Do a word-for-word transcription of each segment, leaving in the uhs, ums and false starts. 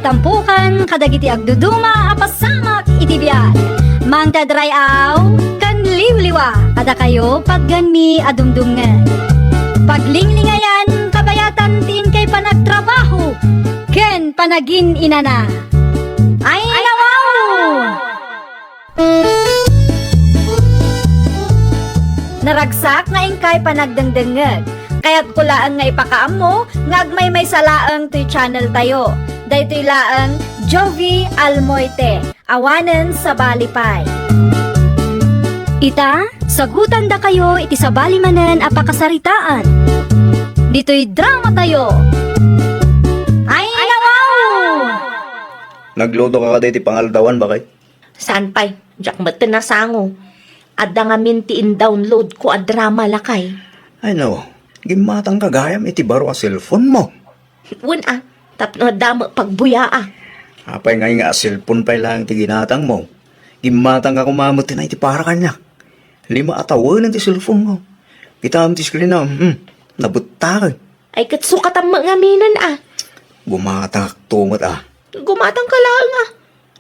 Tampukan kadagiti agduduma a pasamak iti biag. Mangted ray-aw ken liwliwa kadakayo patgenmi a dumdumngeg. Paglinglingayan kabayatan ti inkay panagtrabaho ken panagin-inana. Ay, nawaw! Naragsak nga inkay panagdengdengngeg. Kayatko laeng nga ipakaammo nga agmaymaysa laeng toy channel tayo. Daytoy laeng Jovi Almoite, awanen sabali pay. Ita, sagutandakayo iti sabali manen a pakasaritaan. Ditoy drama tayo. Ay, nawaw! Nagluto ka kadi iti pangaldawan, bakay? Saan pay, diak met ti nasango. Adda ngamin ti in-download ko a drama, lakay. Ay, no. Gimmatang ka gayam iti baro a cellphone mo. Wen a, tapno adda met pagbuyaa. Apay ngay nga a cellphone pay laeng ti ginatang mo? Gimmatang ka koma met ti na iti para kaniak. Lima a tawen ti cellphone mo. Kitaem ti screen na, hmm, nabettaken. Ay, ket sukatam met ngaminen a. Gumatangak to met a. Gumatang ka laeng a.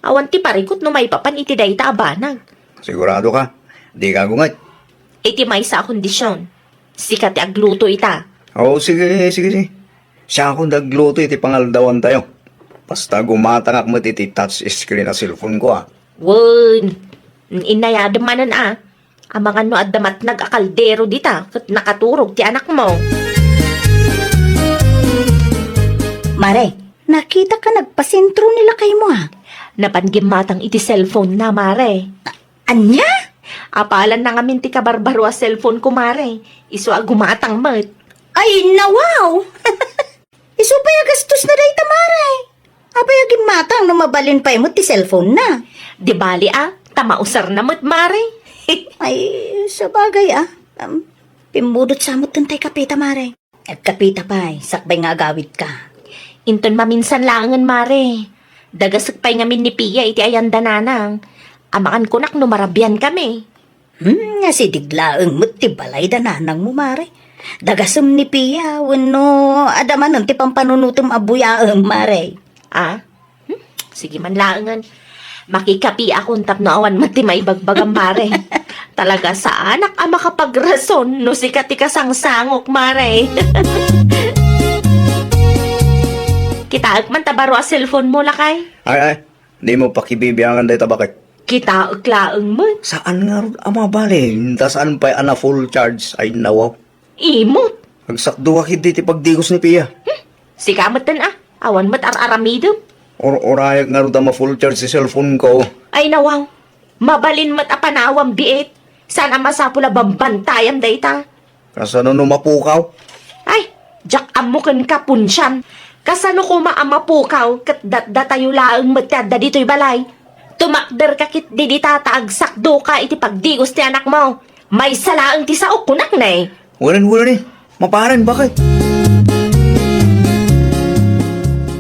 Awan ti parikut no maipapan iti dayta a banag. Sigurado ka? Di ka agunget? Iti maysa a kondisyon. Sika ti agluto ita. Oo, sige, sige, sige. Siakon ti agluto iti pangaldawan tayo. Basta gumatangak met iti touch screen a cellphone ko, a. Wen, inayadem manen a. Amangan no adda matnag a kaldero dita ket nakaturog ti anakmo. Mare, nakita ka nagpasentro ni lakaymo, a? Napan gimmatang iti cellphone na, mare. Ania? Apalan na ngamin ti kabarbaro a cellphone ko, mare. Isu a gumatang met. Ay, nawaw! Isu pay a gastos na dayta, mare. Apay a gimmatang no mabalin pay met ti cellphone na? Di bali a, ta mausar na met, mare. Ay, sabagay a. Um, pimmudot sa met tay kape ta, mare. Agkape ta pay, sakbay nga agawid ka. Inton maminsan laengen, mare. Dagasek pay ngamin ni Pia iti ayan da nanang. Amangan kunak no marabian kami. Hmm, asideg laeng met ti balay da nanangmo, mare. Dagasem ni Pia, wenno adda manen ti pampanunotem a buyaem, mare. A? Hmm? Sige man laengen. Makikapiakon tapno awan met ti maibagbagam, mare. Talaga saanak a makapagrason no sika ti kasangsangok, mare. Kitaek man ta baro a cellphone mo, lakay. Ay, ay. Dimo pakibibiangan dayta, bakit? Kitaek laeng met. Saan ngarud a mabalin, ta saan pay a na-full charge? Ay, nawaw. Imot. Agsakdo ka ketdi ti pagdigos ni Pia. Hmm? Sika metten a. Awan met ar-aramidem. Or-, urayak ngarud a ma-full charge ti cellphone ko. Ay, nawaw. Mabalin met a panawam biit. Saan a masapul a bambantayam dayta. Kasano no mapukaw? Ay, diak ammo kenka, Punsian. Kasano koma a mapukaw ket datdatayo laeng met ti adda ditoy balay? Tumakderka ketdi dita ta agsakdoka iti pagdigos ti anakmo. Maysa laeng ti saok, kunak ne. Wen, wen, eh. Maparen, bakit?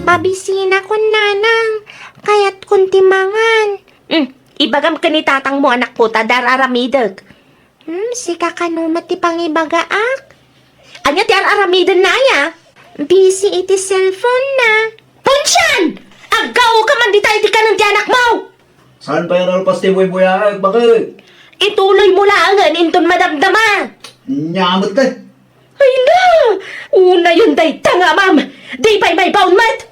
Mabisinakon, nanang. Kayatkon ti mangan. Hmm, ibagam ken ni tatangmo, anakko, ta dar-aramidek. Hmm, sika kano met ti pangibagaak? Ania ti ar-aramiden na aya? Busy iti cellphone na. Punsian! Aggaoka man dita iti kanen ti anakmo! Saan pay a nalpas ti buybuyaak, bakit? Ituloy mo laengen inton madamdama. Nya met, eh. Ay na! Unayon dayta nga amam! Di pay maibaon met!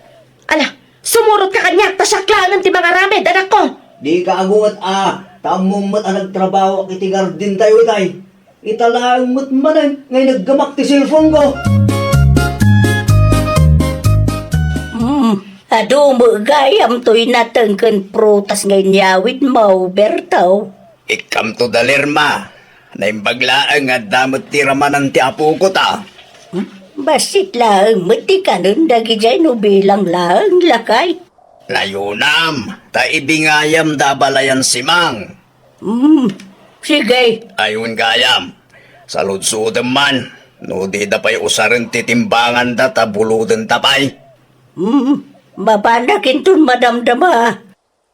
Ala, sumurotka kaniak ta siak laengen ti mangaramid, anakko! Dika agunget a, ta ammom met a nagtrabahoak iti gardentayo itay. Ita laeng met manen nga ineggemak ti cellphone ko. Hmm, adu met gayam toy nateng ken prutas nga inyawidmo, Berto. Ikkamto da, Lerma. Naimbag laeng nga adda met ti ramanan ti apoko ta. Hmm? Bassit laeng met ti kanen dagidiay no bilang laeng, lakay. Layonam, ta ibingayam da a balayan si Mang. Hmm, sige. Ay, wen gayam. Saludsodem man, no dida pay usaren ti timbanganda ta bulodenta pay. Hmm, mapanak inton madamdama.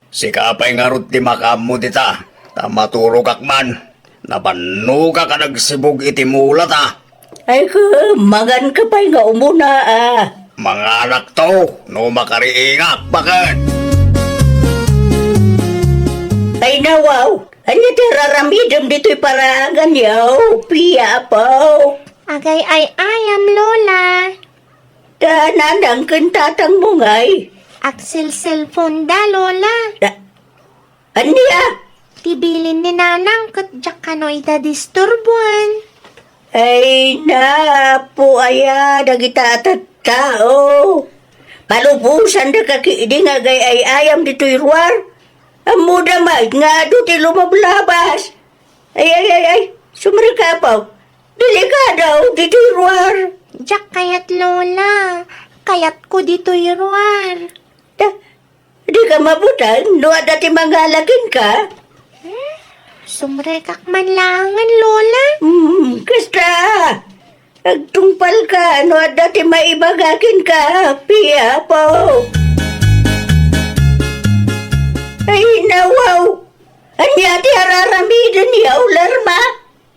Sika pay ngarud ti makaammo dita, ta maturogak man. Nabannogak a nagsibug iti mulata. Ay, ket, manganka pay nga umuna, a. Manganak to, no makariingak, baket. Ay, nawaw, ania ti araramidem ditoy paraangan yaw, Pia, Apo? Agay-ay-ayam, Lola. Ta nanang ken tatangmo ngay? Agselselpon da, Lola. Da-, Ania? Ti bilin ni Nanang ket diak kano ida disturboen. Ay, napu aya dagita a tattao. Palubosanda ka ketdi nga agay-ay-ayam ditoy ruar. Ammoda met nga adu ti lumablabas. Ay, ay, ay, ay, sumrek ka, Apo. Delikado ditoy ruar. Diak kayat, Lola. Kayatko ditoy ruar. Ta, Dika mabuteng no adda ti mangala kenka? Hmm? Sumrekak man laengen, Lola. Hmm, kasta. Agtungpalka no adda ti maibaga kenka, Pia, Apo. Ay, nawaw. Ania ti araramiden yaw, Lerma?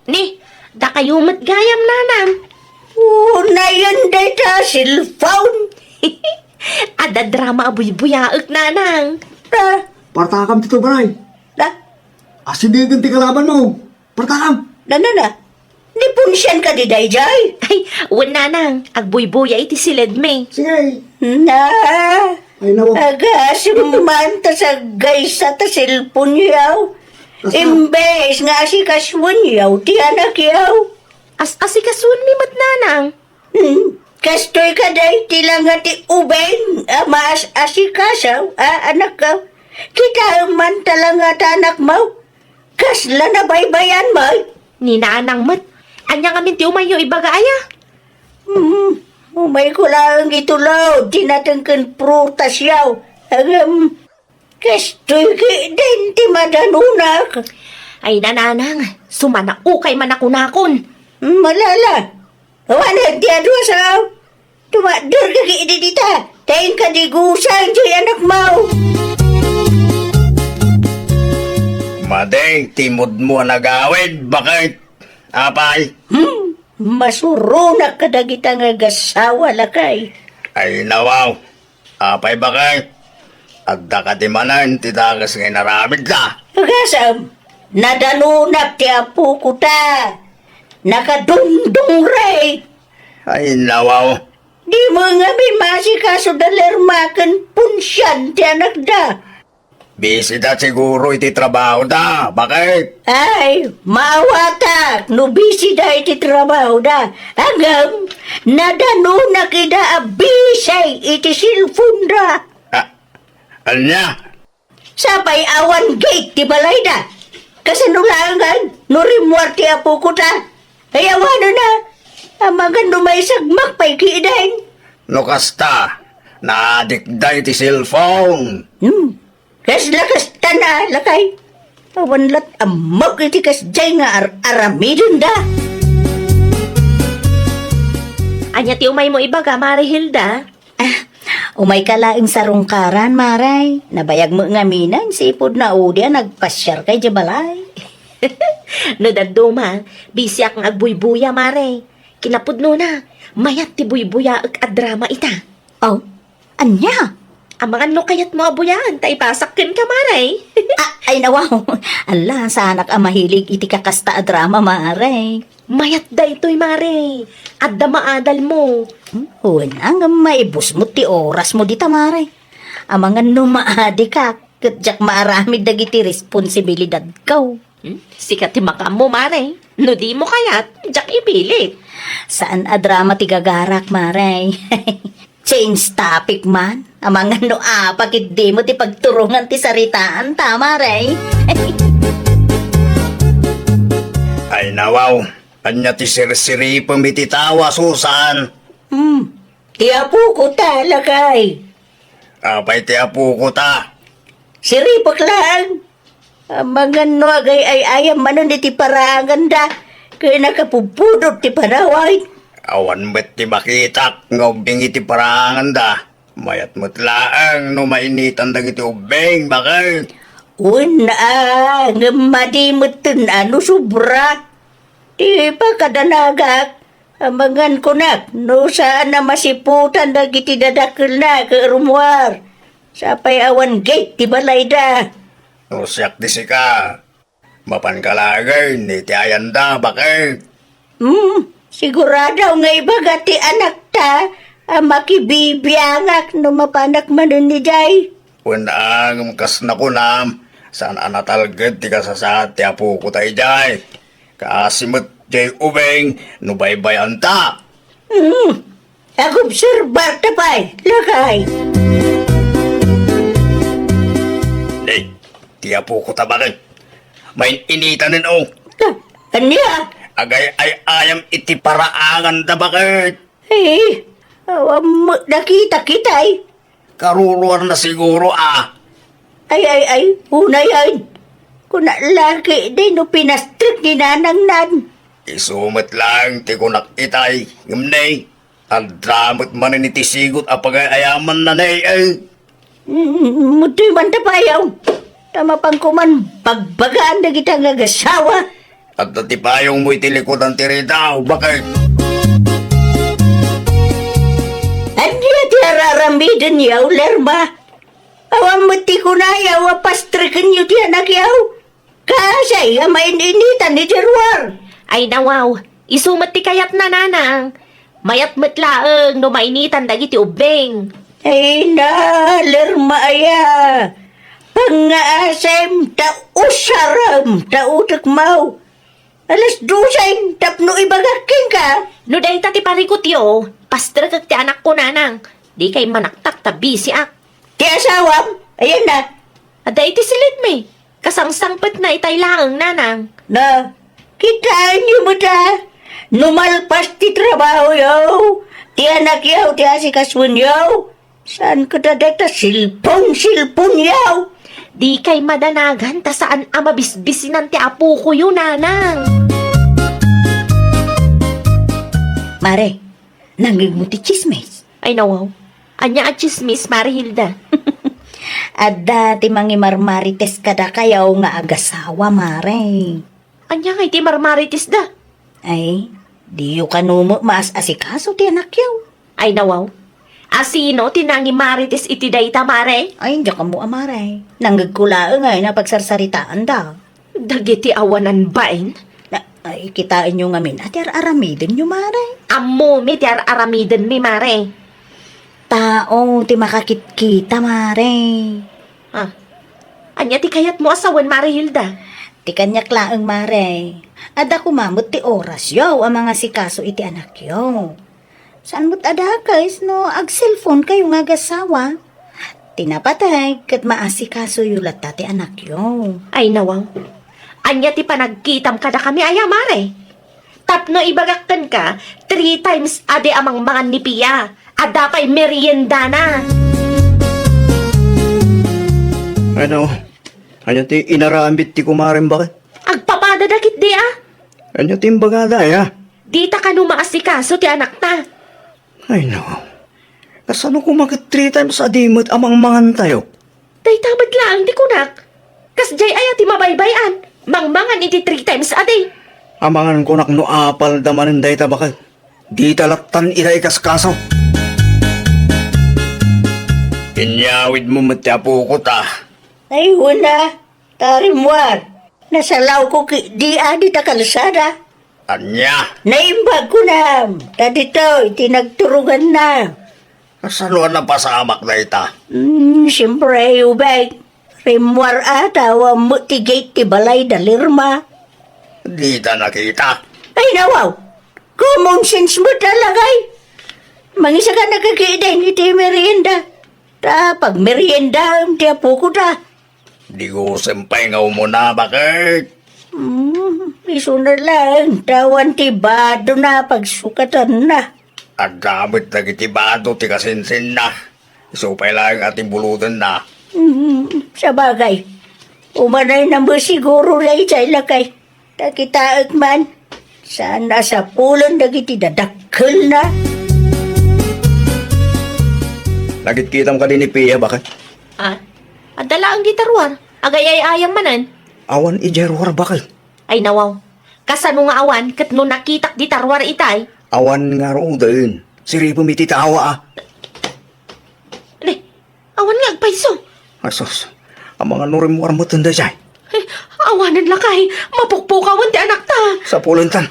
Ni, dakayo met gayam, Nanang. Unayen dayta cellphone. Adda drama a buybuyaek, Nanang. Ah. Partakam ti tubaray. Ah? Asidegen ti kalabanmo. Partakam. Nanana, ni punsian ka di dayjay? Ay, wen, Nanang. Agbuybuya iti siledmi. Sige. Na. Ay, nawa. Agasem man ta saggaysa ta cellphone yaw. Kasta. Imbes nga asikasuen yaw ti anak yaw. As-asikasuenmi met, Nanang. Hmm. Kastoy kadi ti langa ti ubing a maas-asikaso a anakko. Kitaem man ta langa ta anakmo. Kasla nabaybayan met. Ni Nanang met. Ania ngamin ti umayyo ibaga aya? Hmm, umayko laeng itulod ti nateng ken prutas yaw. Agam, kastoy ketdin ti madanonak. Ay, Nanang, sumanaukay man a kunakon. Hmm, malala. Awanen ti adu a sao. Tumakder ka ketdi dita, ta inka digusan diay anakmo. Madi ti mudmo a nagawid, baket. Apay? Hmm, masuronak kadagita nga agasawa, lakay. Ay, nawaw. Apay, baket? Adda kadi manen ti dakes nga inaramidda? Agasem, nadanonak ti apoko ta. Nakadungdungre. Ay, nawaw. Dimo ngamin maasikaso da Lerma ken punsian ti anakda. Bisida siguro iti trabahoda, baket? Ay, maawatak no bisida iti trabahoda. Ngem, nadanonak ida a bisi iti cellphone da. Ah, ania? Sapay awan gate ti balayda. Kasano laengen no rimmuar ti apoko ta? Ay, awanen a. Amangan no maisagmak pay ketdin. No kasta, naadikda iti cellphone. Hmm. Kasla kasta na, lakay. Awan lat ammok iti kasdiay nga ar-aramidenda. Ania ti umaymo ibaga, Mare Hilda? Ah, umayka laeng sarungkaran, Mare. Nabayag met ngaminen, sipud naudi a nagpasiarka idiay balay. No dadduma, bisiak nga agbuybuya, Mare. Kinapudnona, mayat ti buybuyaek a drama ita. Oh, ania? Amangan no kayatmo a buyaen ta ipasak kenka, Mare. Ah, ay, nawaw. Ala, saanak a mahilig iti kakasta a drama, Mare. Mayat daytoy, Mare. Adda maadalmo. Hmm, wen, ngem maibusmo ti orasmo dita, Mare. Amangan no maadikak, ket diak maaramid dagiti responsibilidadko. Hmm? Sika ti makaammo, Mare. No dimo kayat, diak ipilit. Saan a drama ti gagarak, Mare. Change topic man. Amangan no apak ket dimo ti pagturongan ti saritaan ta, Mare. Ay, nawaw. Ania ti sirsiripem iti tawa, Susan? Hmm. Ti apoko ta, lakay. Apay ti apoko ta? Siripek laeng. Amangan no agay-ay-ayam manen iti paraanganda ken nakapupudot ti panaway. Awan met ti makitak nga ubbing iti paraanganda. Mayat met laeng no mainitan dagiti ubbing, baket. Wen a, ngem madi metten a no sobra ti pakadanagak. Amangan kunak, no saan a masiputan dagiti dadakkelna ket rummuar. Sapay awan gate ti balayda. No siak ti sika, mapanka laengen iti ayanda, baket. Hmm, sigurado nga ibaga ti anakta a makibibiangak no mapanak manen idiay. Wen a, ngem kas nakunam, saan a natalged ti kasasaad ti apokota idiay. Kaasi met diay ubing no baybay-anta. Hmm, agobserbarta pay, lakay. Ni, ti apokota baket. Main-initanen, o. Ah, ania? Agay-ay-ayam iti paraanganda baket. Eh, awan met nakita-kita, eh. Karuruarna siguro, a. Ay, ay, ay, unayen. Kunak la ketdi no pinastrek ni nanangnan. Isu met laeng ti kunak itay, ngem ne, adda met manen iti sigut a pagay-ayamanna ne, eh. Mm, mutoy man ta payaw. Ta mapanko man bagbagaan dagita nga agasawa. Adda ti payongmo iti likudan ti ridaw, baket. Ania ti ar-aramidenyaw, Lerma? Awan met ti kunayaw a pastrekenyo ti anakyaw. Kasay a main-initan iti ruar. Ay, nawaw. Isu met ti kayatna, nanang. Mayat met laeng no mainitan dagiti ubbing. Ay, na, Lerma aya. Pangngaasem ta usarem ta utekmaw. Alas dose tapno ibagak kenka. No dayta ti parikutyo, pastrekek ti anakko, nanang. Dikay manaktak ta bisiak. Ti asawam, ayan na. Adda iti silitmi. Kasangsangpetna itay laeng, nanang. Na, kitaenyo met a, no malpas ti trabahoyo, ti anakyo ti asikasoenyo, saan ket a dayta silpon-silponyo? Dikay madanagan ta saan a mabisbisinan ti apokoyo, nanang. Mare, nangngegmo ti tsismis? Ay, nawaw. Ania a tsismis, Mare Hilda? Adda ti mangimarmarites kadakayo nga agasawa, Mare. Ania ngay ti marmaritesda? Ay, diyo kano met maas-asikaso ti anakyo. Ay, nawaw. A sino ti nangimarites iti dayta, Mare? Ay, diak ammo a, Mare. Nangngegko laeng a napagsarsaritaanda. Dagiti awanan bain? Na, ay, kitaenyo ngamin a ti ar-aramidenyo, Mare. Ammomi ti ar-aramidenmi, Mare. Tao ti makakitkita, Mare. Ah, ania ti kayatmo a sawen, Mare Hilda? Ti kaniak laeng, Mare. Adda koma met ti orasyo a mangasikaso iti anakyo. Saan met a dakes no agselponkayo nga agasawa. Ti napateg ket maasikasoyo latta ti anakyo. Ay, nawaw. Ania ti panagkitam kadakami aya, Mare? Tapno ibagak kenka, three times a day a mangmangan ni Pia. Adda pay meriendana. Ano? Ania ti inaramid ti kumarem, baket? Agpapadada ketdi a. Ania ti imbagada, aya? Dita kano maasikaso ti anakta. Ay, no. Kasano koma ket three times a day met a mangmangantayo? Dayta met laeng ti kunak. Kasdiay aya ti mabaybay-an, mangmangan iti three times a day. Amangan kunak no apalda manen dayta, baket. Dita lattan ida ikaskaso. Inyawidmo met ti apokota. Ay, wen a. Tarimmuar, nasalawko ketdi a dita kalsada. Ania? Naimbag kunam, ta ditoy ti nagturonganna. Kasano a napasamak dayta? Hmm, siempre, ubing. Rimmuar a ta awan met ti gate ti balay da Lerma. Dita nakita. Ay, nawaw. Common sense met a lakay. Mangisagana ka ketdin iti merienda. Ta pagmeriendaem ti apokota. Digusen pay nga umuna, baket. Hmm, isuna laeng ta awan ti badona a pagsukatanna. Adda met dagiti bado ti kasinsinna. Isu pay laeng a timbulodenna. Hmm, sabagay. Umanayna met siguro daydiay lakay. Ta kitaek man, saan a sapulen dagiti dadakkelna. Nagkitkitam kadi ni Pia, baket? Ah, adda laeng dita ruar. Agay-ay-ayam manen. Awan idiay ruar, baket. Ay, nawaw. Kasano nga awan ket no nakitak dita ruar itay? Awan ngaruden. Siribem iti tawa, a. Ne, awan nga agpayso. Ay, sus. Amangan no rimmuar met daydiay. Eh, awanen lakay, mapukpukawen ti anakta. Sapulentan.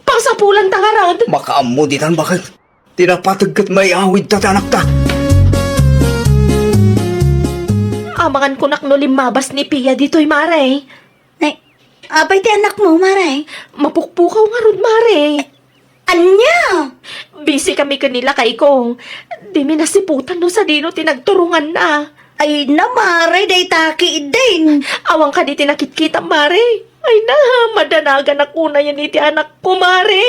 Pasapulanta ngarud. Makaammo ditan baket. Ti napateg ket maiawidta ti anakta. Amangan kunak no limmabas ni Pia ditoy, Mare. Nay, apay ti anakmo, Mare? Mapukpukaw ngarud, Mare. Ania? Busy kami ken ni lakayko. Dimi nasiputan no sadino ti nagturonganna. Ay na, Mare, dayta ketdin. Awan kadi ti nakitkita, Mare. Ay na, madanaganak unayen iti anakko, Mare.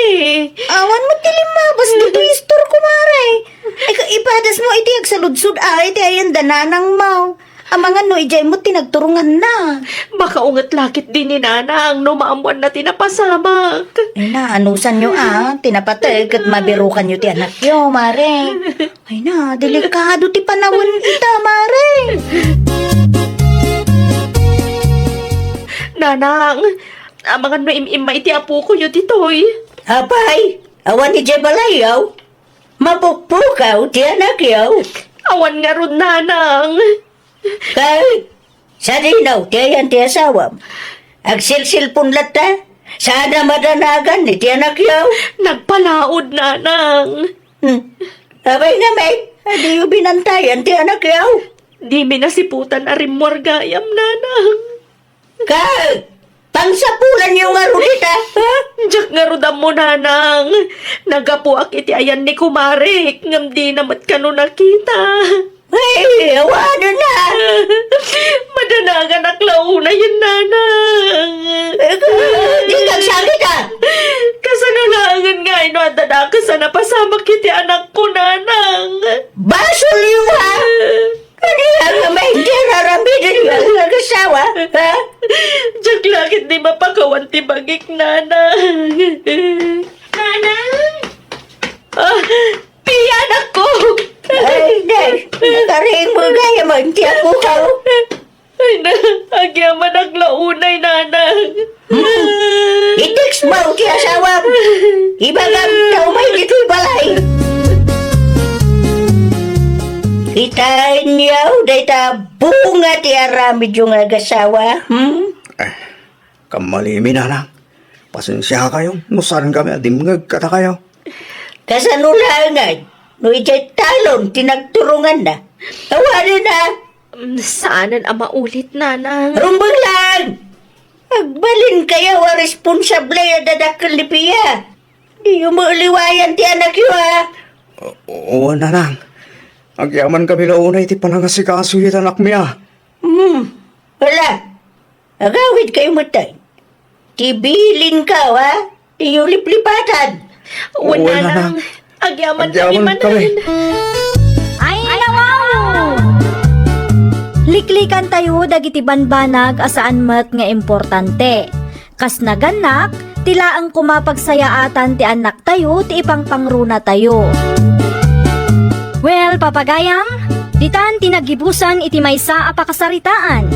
Awan met ti limmabas ditoy istorko, Mare. Ay, ka-, ipadasmo iti agsaludsod, a, iti ayan da nanangmo. Amangan no idiay met ti nagturonganna. Makaunget la ketdi ni nanang no maammoanna ti napasamak. Ay na, anusanyo, a, ti napateg ket mabirukanyo ti anakyo, Mare. Ay na, delikado ti panawen ita, Mare. Nanang, amangan no im-immay ti apokoyo ditoy. Apay, awan idiay balayyo? Mapukpukaw ti anakyo. Awan ngarud, nanang. Kay, sadino ti ayan ti asawam? Agsilsilpon latta? Saan a madanagan iti anakyo? Nagpalaod, nanang. Hmm. Apay ngamin, a diyo binantayan ti anakyo? Dimi nasiputan a rimmuar gayam, nanang. Kay, pangsapulanyo ngarud ita, ha? Diak ngarud ammo, nanang. Naggapuak iti ayan ni kumarik, ngem dina met kano nakita. Ay, awanen a. Madanaganak la unayen, nanang. Eh, di ka agsakit, a. Kasano laengen nga no adda dakes a napasamak iti anakko, nanang? Basolyo, ha? Ania nga main ti ar-aramiden nga agasawam, ha? Diak la ketdi mapakawan ti bagik, nanang. Nanang! Ah, Pia, anakko! Ay, nay, nakarimeng gayam ti apokaw. Ay na, agyamanak la unay, nanang. Hmm. I-text mo ti asawam. Ibagam ta umay ditoy balay. Kitaenyo dayta bunga ti aramidyo nga agasawa, hmm? Eh, kammalimi, nanang. Pasensiakayo no saankami a dimngeg kadakayo. Kasano laengen no idiay talon ti nagturonganna? Awanen a. Mm, saanen a maulit, nanang. Rumbeng laeng! Agbalinkayo a responsable a dadakkel ni Pia. Diyo met liwayan ti anakyo, a. O, o, nanang. Agyamankami la unay ti panangasikaso iti anakmi, a. Hmm. Hala. Agawidkayo met, a. Ti bilinko, a. Diyo liplipatan. Wen, nanang. Agyaman kami manen. Ay, nawaw! Liklikantayo dagiti banbanag a saan met nga importante. Kas nagannak, ti laeng koma pagsayaatan ti annaktayo ti ipangpangronatayo. Well, papagayam, ditan ti naggibusan iti maysa a pakasaritaan.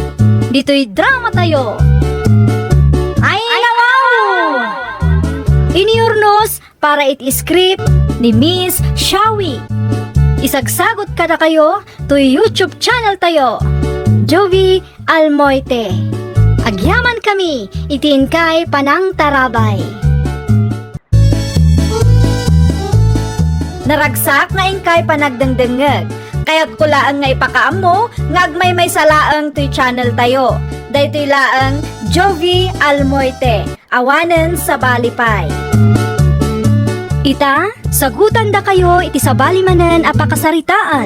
Ditoy dramatayo. Ay, nawaw! Inurnos para iti script ni Miss Shawi. Isagsagot kadakayo toy YouTube channel tayo, Jovie Almoite. Agyaman kami iti inkay panangtarabay. Naragsak nga inkay panagdengdengngeg. Kayatko laeng nga ipakaammo nga agmaymaysa laeng toy channel tayo. Daytoy laeng Jovie Almoite. Awanen sabali pay. Ita, sagutandakayo iti sabali manen a pakasaritaan.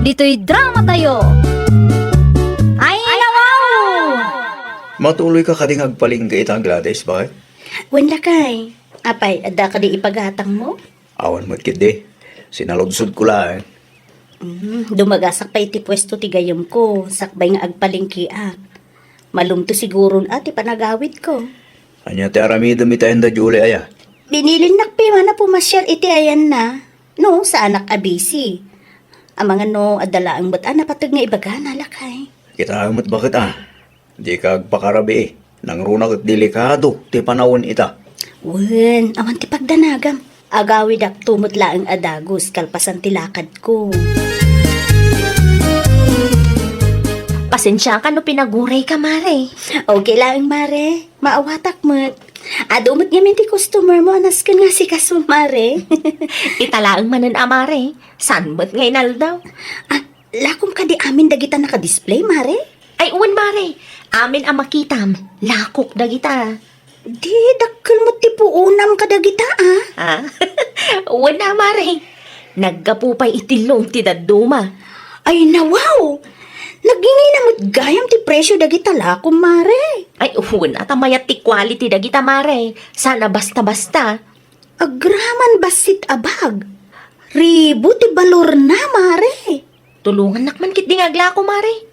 Ditoy dramatayo. Ay, nawaw! Matuloy ka kadi nga agpalengke ita, Gladys, bakit? Wen, lakay. Apay, adda kadi ipagatangmo? Awan met ketdi. Sinaludsodko laeng. Mm, dumagasak pay iti puesto ti gayyemko, sakbay nga agpalengkeak. Malumto siguron a ti panagawidko. Ania ti aramidem iti ayan da Julie aya? Binilinnak pay man a pumasiar iti ayanna, no, saanak a busy. Amangan no adda laeng met a napateg nga ibagana, lakay. Kitaem met baket a. Dika agpakarabii. Nangruna ket delikado ti panawen ita. Wen, awan ti pagdanagam. Agawidakto met laeng a dagus kalpasan ti lakadko. Pasensiaka no pinagurayka, Mare. Okay laeng, Mare. Maawatak met. Adu met ngamin ti customer mo a nasken nga asikaso, Mare. Ita laeng manen a, Mare. Saan met nga inaldaw? Ah, lakom kadi amin dagita naka-display, Mare? Ay, wen, Mare. Amin a makitam, lakok dagita. Di, dakkel met ti puonam kadagita, ah. Ah? Wen a, Mare. Naggapu pay iti loan ti dadduma. Ay, nawaw! Nagingina met gayam ti presio dagita lakom, Mare. Ay, wen a, ta mayat ti quality dagita, Mare. Saan a basta-basta. Agraman bassit a bag. Ribu ti balorna, Mare. Tulongannak man ketdi nga aglako, Mare.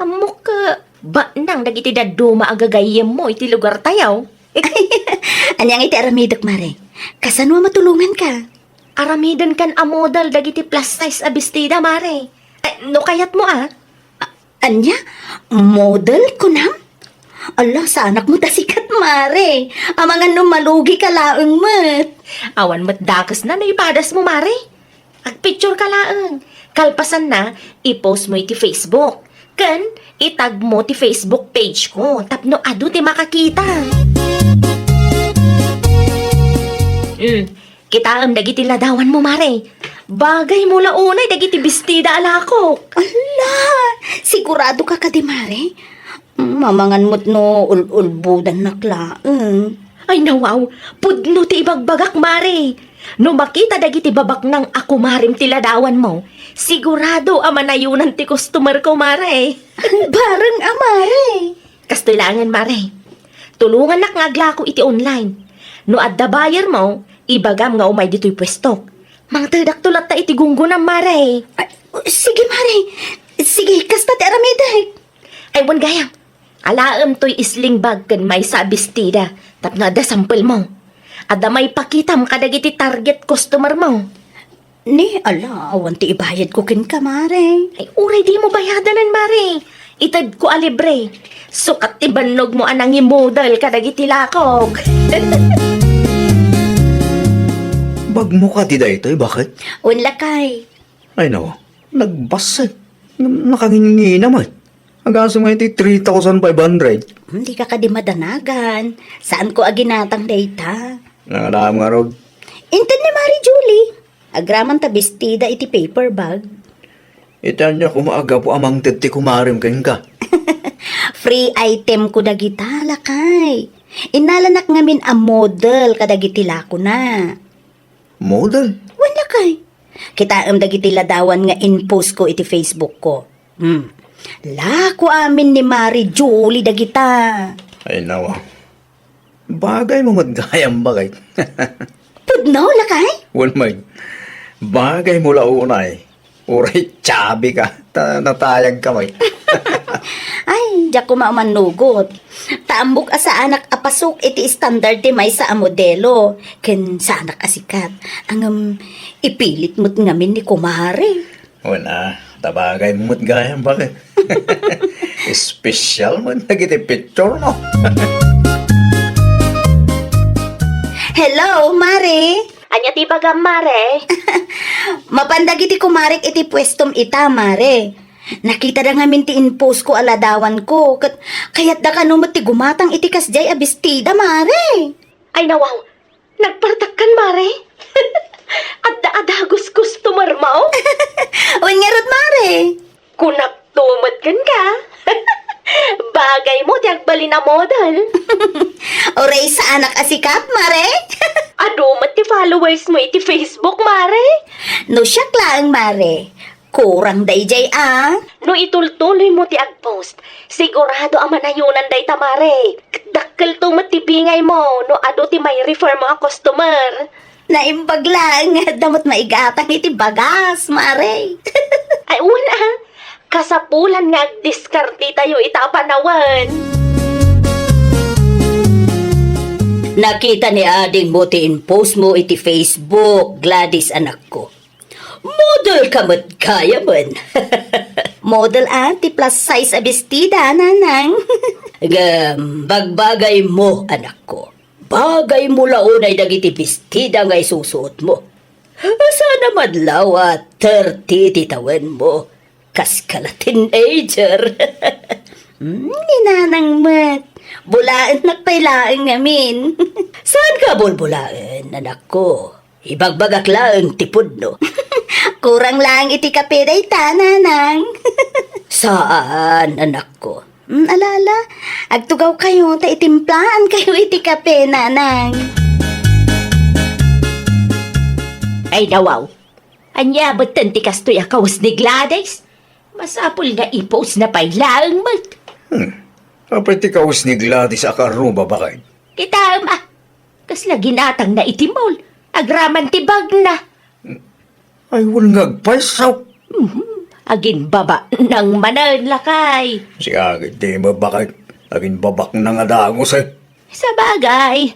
Ammok, eh, baknang dagiti dadduma a gagayyemmo iti lugartayo. Ania nga iti aramidek, Mare? Kasano a matulonganka? Aramidenkan a model dagiti plus size a bestida, Mare. Ay, no kayatmo, ah. A-, ania? Model, kunam? Ala, saanak met a sikat, Mare. Amangan no malugika laeng met. Awan met dakesna no ipadasmo, Mare. Agpicture ka laeng. Kalpasanna, i-post mo iti Facebook. Ken itag mo ti Facebook page ko tapno adu ti makakita. Hmm, kitaem dagiti ladawan mo, Mare. Bagay mo la unay dagiti bestida a lakok. Ala, sigurado ka kadi, Mare? Mamangan met no ul-ulbodannak laeng. Ay, nawaw, pudno ti ibagbagak, Mare. No makita dagiti babaknang a kumarem ti ladawanmo, sigurado a manayonan ti customer ko, Mare. Bareng a, Mare. Kastoy laengen, Mare. Tulongannak nga aglako iti online. No adda buyer mo, ibagam nga umay ditoy puestok. Mangtedakto latta iti gunggonam, Mare. Ay, sige, Mare. Sige, kasta ti aramidek. Ay, wen gayam. Alaem toy sling bag ken maysa a bestida tapno adda sample mo. Adda maipakitam kadagiti target customer mo. Ni, ala, awan ti ibayad ko kenka, Mare. Ay, uray di mo bayadanen, Mare. Ited ko a libre. Sukat ti bannog mo a nangimodel kadagiti lakok. Bagmo kadi daytoy, bakit? Wen, lakay. Ay, no. Nagbassit. Nakangingina met. Agasem nga iti three thousand five hundred. Hmm, dika kadi madanagan. Saanko a ginatang dayta. Nangadam ngarud. Inted ni Mari Julie. Agraman ta bestida iti paper bag. Iti ania koma a gapu a mangted ti kumarem kenka? Free item ko dagita, lakay. Innalanak ngamin a model kadagiti lakona. Model? Wen, lakay. Kitaem dagiti ladawan nga in-post ko iti Facebook ko. Hmm. Lako amin ni Mari Julie dagita. Ay, nawa. Bagay mo met gayam, bakit? Pudno, lakay? Wen met. Bagay mo la unay. Uray chubby ka. Ta natayag ka met. Ay, diak koma mannugot. Ta ammok a saanak a pasuk iti standard ti maysa a modelo. Ken saanak a sikat. Ngem, ipilit met ngamin ni kumare. Wen a, ta bagay met gayam, bakit? Espesyal met dagiti picture mo. Hello, Mare. Ania ti ibagam, Mare? Mapan dagiti kumarek iti puestom ita, Mare. Nakitada ngamin ti in-post ko a ladawan ko, ket kayatda kano met ti gumatang iti kasdiay a bestida, Mare. Ay, nawaw. Nagpartakkan, Mare. Adda a dagus customer mo? Wen ngarud, Mare. Kunak tumet kenka. Bagay mo ti agbalin a model. Uray saanak a sikat, Mare. Adu met ti followers mo iti Facebook, Mare. No siak laeng, Mare. Kurang daydiay a. No itultuloy mo ti agpost, sigurado a manayonan dayta, Mare. Dakkel to met ti bingay mo no adu ti mai-refer mo a customer. Naimbag laeng nga adda met maigatang iti bagas, Mare. Ay, wen a. Kasapulan nga agdiskarte tayo ita a panawen. Nakita ni ading mo ti in-post mo iti Facebook, Gladys, anakko. Model ka met gayamen. Model a ti plus size a bestida, nanang. Ngem, bagbagay mo, anakko. Bagaymo la unay dagiti bestida nga isusuotmo. Saan a madlaw a thirty ti tawenmo. Kaska la teenager. Hmm, ni nanang met. Bulaennak pay laeng ngamin. Saan ka bulbulaen, anakko? Ibagbagak laeng ti pudno. Kurang laeng iti kape dayta, nanang. Saan, anakko? Mm, ala, ala. Agtugawkayo ta itimplaankayo iti kape, nanang. Ay, nawaw. Ania metten ti kastoy a kawes ni Gladys? Masapul nga i-post na pay laeng met. Hmm. Apay ti kawes ni Gladys a kaarruba, baket? Kitaem a. Kasla ginatangna iti mall. Agraman ti bagna. Ay, wen nga agpayso. Mhm. Aginbabaknang manen, lakay. Siak iti mabaket. Aginbabaknang a dagus, eh. Sabagay,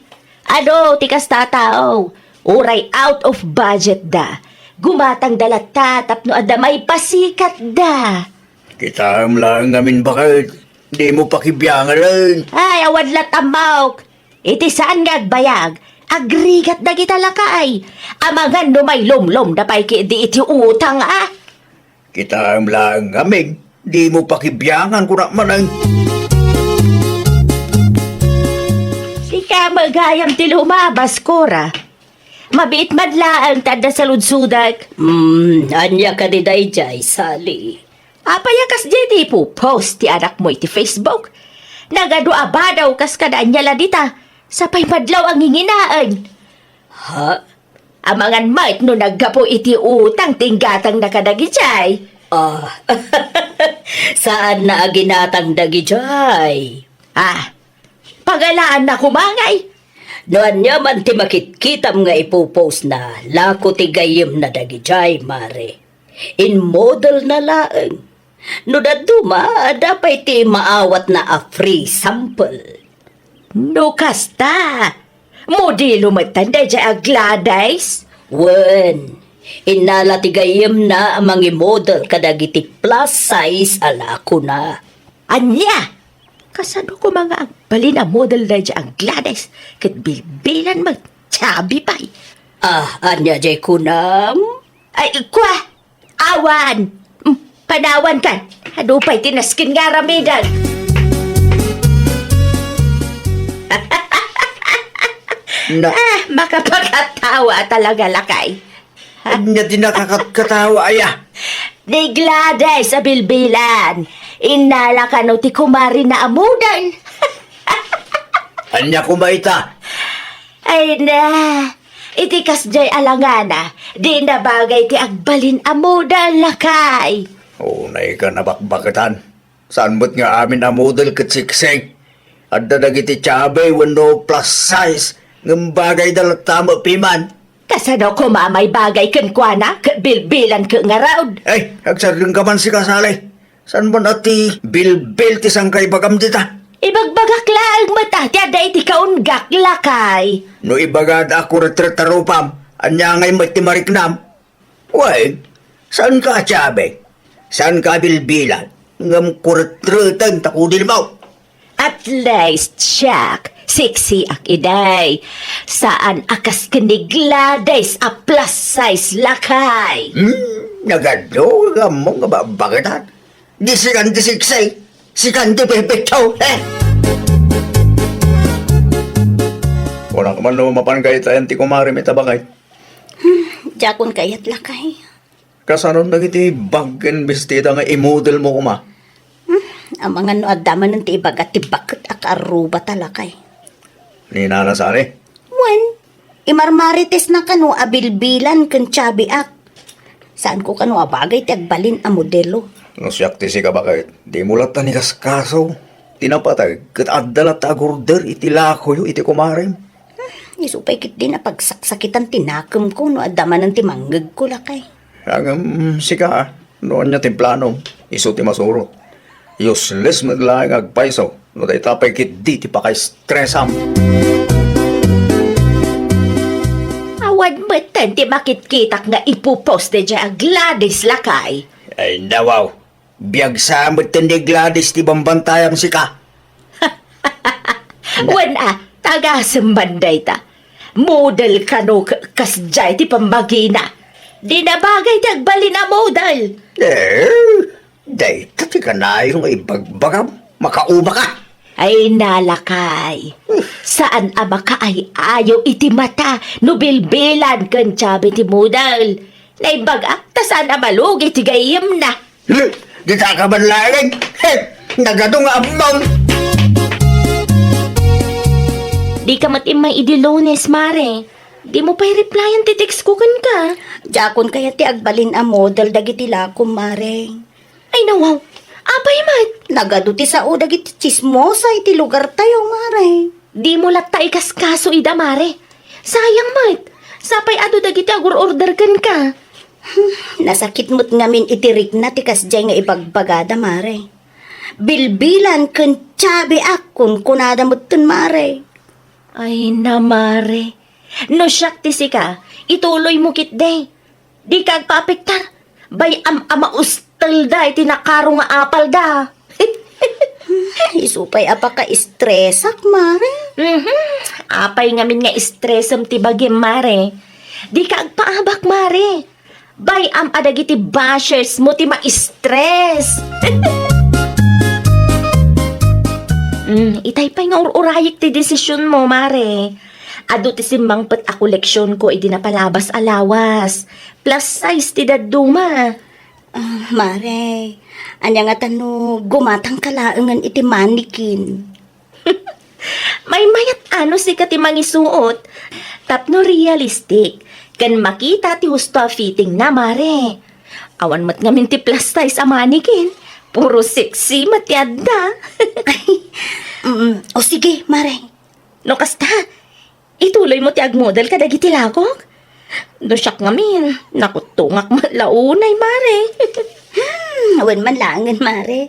adu ti kasta a tao, uray out of budget da, gumatangda latta tapno adda maipasikatda. Kitaem laeng ngamin, baket, dimo pakibiangen. Ay, awan latta, ammok. Iti saan nga agbayag, agrigat dagita lakay. Amangan no mailumlomda pay ketdi iti utang, a. Kitaem laeng ngamin, dimo pakibiangen, kunak manen. Sika met gayam ti lumabas, Cora. Mabiit man laeng ta adda saludsodak. Hmm, ania kadi daydiay, Sally? Apay a kasdiay ti ipu-post ti anakmo iti Facebook? Nagadu a badaw kas kada ania la dita, sapay madlaw a nginginaen. Ha? Amangan met no naggapu iti utang ti inggatangna kadagijay. Ah, saanna a ginatang dagijay. Ah, pagalaanna koma ngay. No ania man ti makitkitam nga ipu-postna, lako ti gayyemna dagijay, Mare. Inmodelna laeng. No dadduma, adda pay ti maawatna a free sample. No kasta, modelo metten daydiay a Gladys? Wen, innala ti gayyemna a mangimodel kadagiti plus size a lakona. Ania? Kasano koma nga agbalin a model daydiay a Gladys ket bilbilan met, chubby pay? Ah, ania jay kunam? Ay, kua! Awan! Mm, panawan kan. Adu pay ti nasken nga aramidan. Na- Ah, makapakatawa talaga, lakay. Ania ti nakakatkatawa, aya? Ni Gladys a bilbilan. Innala kano ti kumarina a model. Ania koma ita? Ay na, iti kasdiay a langana, dina bagay ti agbalin a model, lakay. Unayka nabakbaketan. Saan met nga amin a model ket sexy? Adda dagiti chubby wenno plus size, ngem bagayda latta met piman. Kasano koma maibagay kenkuana ket bilbilan ket ngarud? Ay, agsardengka man sika, Sally. Saan man a ti bilbil ti sangkaibagam dita? Ibagbagak laeng met a ti adda iti kaunggak, lakay. No ibagada a kuretret a rupam, ania ngay met ti mariknam? Wen, saanka a chubby, saanka a bilbilan, ngem kuretreten ta kudilmo. At least, siak, sexy ak iday. Saan a kas ken ni Gladys a plus size, lakay. Hmm, nagadu nga ammom nga babbaketan. Di sikan ti sexy, sikan ti pipitso, eh! Kunak man no mapan kayat ayan ti kumarem ita, baket. Hmm, diakon kayat, lakay. Kasano dagiti bag ken bestida nga imodel mo koma? Hmm, amangan no adda manen ti ibaga ti baket a kaarruba ta, lakay. Ni Nana Sari? Wen, imarmaritesna kano a bilbilan ken chubby ak. Saanko kano a bagay ti agbalin a modelo. No siak ti sika, baket, dimo latta ni kaskaso. Ti napateg ket adda latta agurder iti lakoyo iti kumarem. Hmm, isu pay ketdi a pagsaksakitan ti nakemko no adda manen ti mangngegko, lakay. Ngem sika, no ania ti planom, isu ti masurot. Useless met laeng nga agpayso, no dayta pay ketdi ti pakaistresam. Awan metten ti makitkitak nga ipupost daydiay a Gladys, lakay. Ay, nawaw. Biag sa metten ni Gladys ti bambantayam sika. Wen a, Tagasem man dayta. Model kano k-, kasdiay ti pammagina. Di nabagay ti agbalin a model. Eh, dayta ti kanayon nga ibagbagam. Makauma ka. Ay, nalakay. Saan a makaay-ayo iti mata no bilbilan ken chubby ti model. Naimbag-ak ta saan a malugi ti gayyemna. Hmm, dita ka man laeng. He, nagadu nga ammom. Di ka met immay idi Lunes, Mare. Di mo pay replyan ti text ko kenka. Diakon kayat ti agbalin a model dagiti lakom, Mare. Ay, nawaw. Apay met? Nagadu ti sao dagiti tsismosa iti lugartayo, Mare. Di mo latta ikaskaso ida, Mare. Sayang met. Sapay adu dagiti agur-order kenka. Hmm, nasakit met ngamin iti rikna ti kasdiay nga ibagbagada, Mare. Bilbilan ken chubby ak, kunkunada metten, Mare. Ay na, Mare. No siak ti sika, ituloy mo ketdi. Dika agpaapektar. Bay-am a maustelda iti nakaro nga apalda. Isu pay a paka-estresak, Mare. Mhm. Apay ngamin nga estresem ti bagim, Mare? Dika agpaabak, Mare. Bay-am a dagiti bashers mo ti ma-stress. Mm, itay pay nga ur-urayek ti desisyon mo, Mare. Adu ti simmangpet a koleksion ko idi napalabas a lawas. Plus size ti dadduma. Ah, Mare, ania ngata no gumatangka laengen iti mannequin? Maymayat a no sika ti mangisuot tapno realistic ken makita ti husto a fittingna, Mare. Awan met ngamin ti plus size a mannequin. Puro sexy met ti adda. Ay, mm, o sige, Mare. No kasta, ituloy mo ti agmodel kadagiti lakok? No siak ngamin, nakuttungak met la unay, Mare. Hmm, wen man laengen, Mare.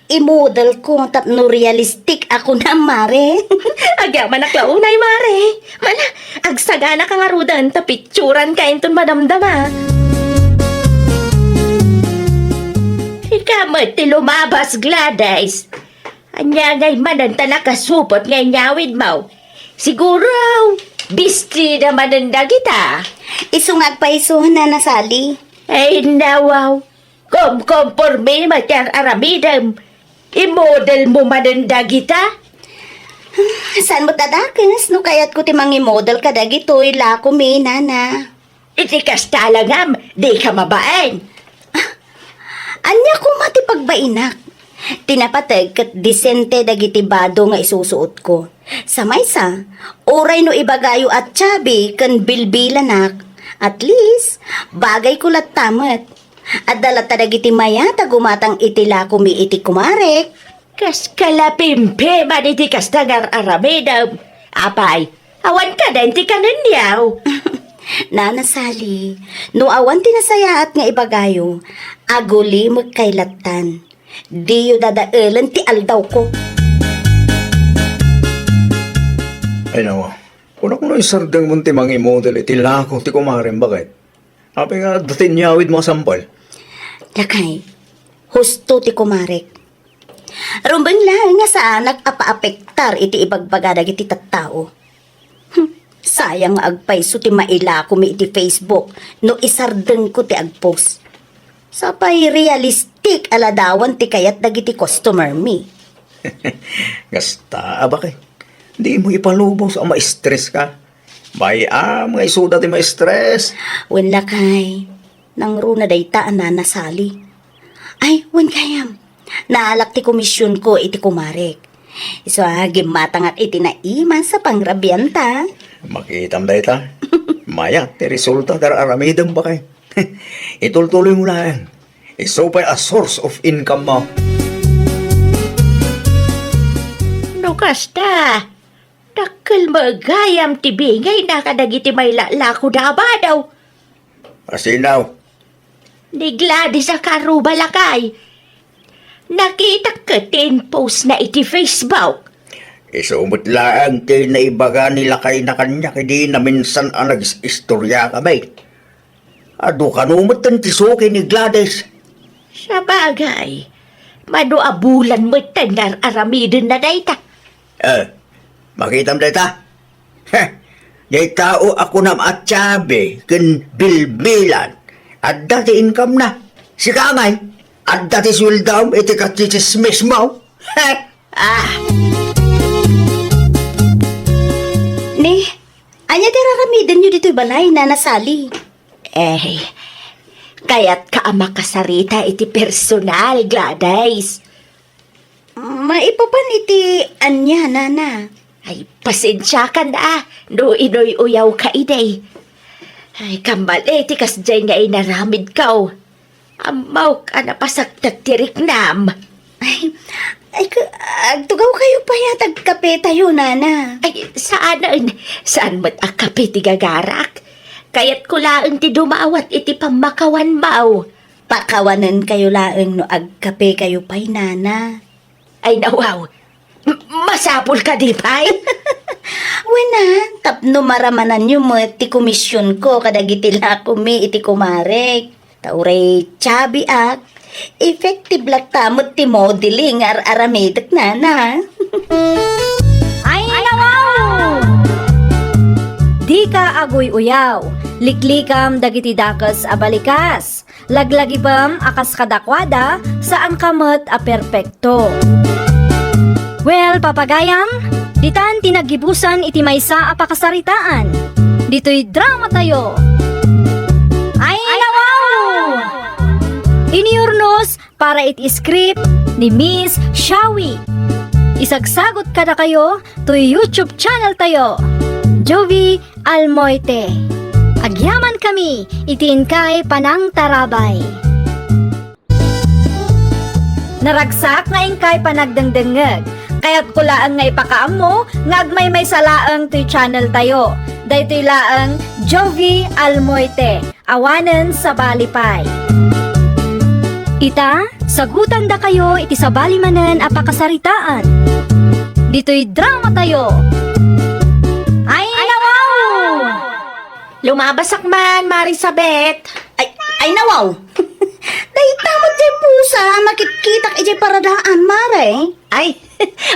Imodel ko tapno realistic a kunam, Mare. Agyamanak la unay, Mare. Mala, agsagana ka ngaruden ta pitsuran ka inton madamdama. Ika met ti lumabas, Gladys. Ania ngay manen ta nakasupot nga inyawid mo? Siguro, bestida manen dagita. Isu nga agpayso, Nana Sally. Ay, nawaw. Kumkomporme met ti ar-aramidem. Imodel mo manen dagita? Saan met a dakes no kayatko ti mangimodel kadagitoy lakomi, Nana? Iti kasta la ngem, dika mabain. Ah, ania koma ti pagbainak? Ti napateg ket disente dagiti bado nga isusuotko. Sa maysa, uray no ibagayo a chubby ken bilbilanak, at least, bagayko latta met. Adda latta dagiti mayat a gumatang iti lakomi iti kumarek. Kas kalapimpiman iti kasta nga ar-aramidem. Apay, awan kadi ti kanenyaw. Nana Sally, no awan ti nasayaat nga ibagayo, agulimek kay lattan. Diyo dadaelen ti aldawko. Ay, nawa. Kunak no isardengmon ti mangimodel iti lako ti kumarem, baket? Apay nga adda ti inyawid mo a sampol? Lakay, husto ti kumarek. Rumbeng laeng nga saanak a paapektar iti ibagbaga dagiti tattao. Hmm, sayang nga agpayso ti mailakomi iti Facebook no isardengko ti agpost. Sapay realistic a ladawan ti kayat dagiti customer mi. Kasta, abak, eh. Di mo ipalubos a ma-stress ka. Bay-am nga isuda ti ma-stress. Wen lakay, nangruna dayta a Nana Sally. Ay, wen gayam. Naalak ti komisionko iti kumarek. Isu a gimmatangak iti naimas a pangrabianta. Makitam dayta. Mayat ti resulta ti ar-aramidem, bakay. Itultuloy mo laeng. Isu pay a source of income mo. No kasta, dakkel met gayam ti bingayna kadagiti mailalako da a bado. Asinaw? Ni Gladys a karuba, lakay. Nakitak ket ti in-postna iti Facebook. Isu met laeng ti naibaga ni lakayna kaniak idi naminsan a nag-istorya kami. Adu kano metten ti suki ni Gladys. Sabagay, mano a bulan metten nga ar-aramidenna dayta. Eh, makitam dayta? Heh, jay tao a kunam a Chubby ken Bilbilan, adda ti income na. Sika ngay, adda ti sueldom iti kachichismis mo. Heh, ah! Ni, ania ti raramidenyo ditoy balay, Nana Sally? Eh, kayatka a makasarita iti personal, Gladys. Maipapan iti ania, Nana? Ay, pasensiakan a, no inuy-uyawka idi. Ay, kammali ti kasdiay nga inaramidko. Ammok a napasaktak ti riknam. Ay, ay, ka-, agtugawkayo pay a tagkapetayo, Nana. Ay, saanen. Saan met a kape ti gagarak? Kayatko laeng ti dumawat iti pammakawanmo. Pakawanenkayo laeng no agkapekayo pay, Nana. Ay, nawaw. M-, masapul kadi pay? Wen a, tapno maramananyo met ti komisionko kadagiti lakomi iti kumarek. Ta uray Chubby ak, effective latta met ti modeling nga ar-aramidek, Nana. Ay, nawaw! Dika aguy-uyaw, liklikam dagiti dakes a balikas. Laglagipem a kas kadakuada, saanka met a perpekto. Well, papagayam, ditan ti naggibusan iti maysa a pakasaritaan. Ditoy dramatayo. Ay, nawaw! Iniurnos para iti script ni Miss Shawi. Isagsagot kadakayo toy YouTube channel tayo, Jovie Almoite. Agyamankami iti inkay panangtarabay. Naragsak nga inkay panagdengdengngeg. Kayatko laeng nga ipakaammo nga agmaymaysa laeng toy channel tayo. Daytoy laeng Jovie Almoite. Awanen sabali pay. Ita, sagutandakayo iti sabali manen a pakasaritaan. Ditoy dramatayo. Ay, nawaw! Lumabasak man, Marisabet. Ay, ay, nawaw! Dayta met diay pusa a makitkitak idiay paradaan, Mare. Ay,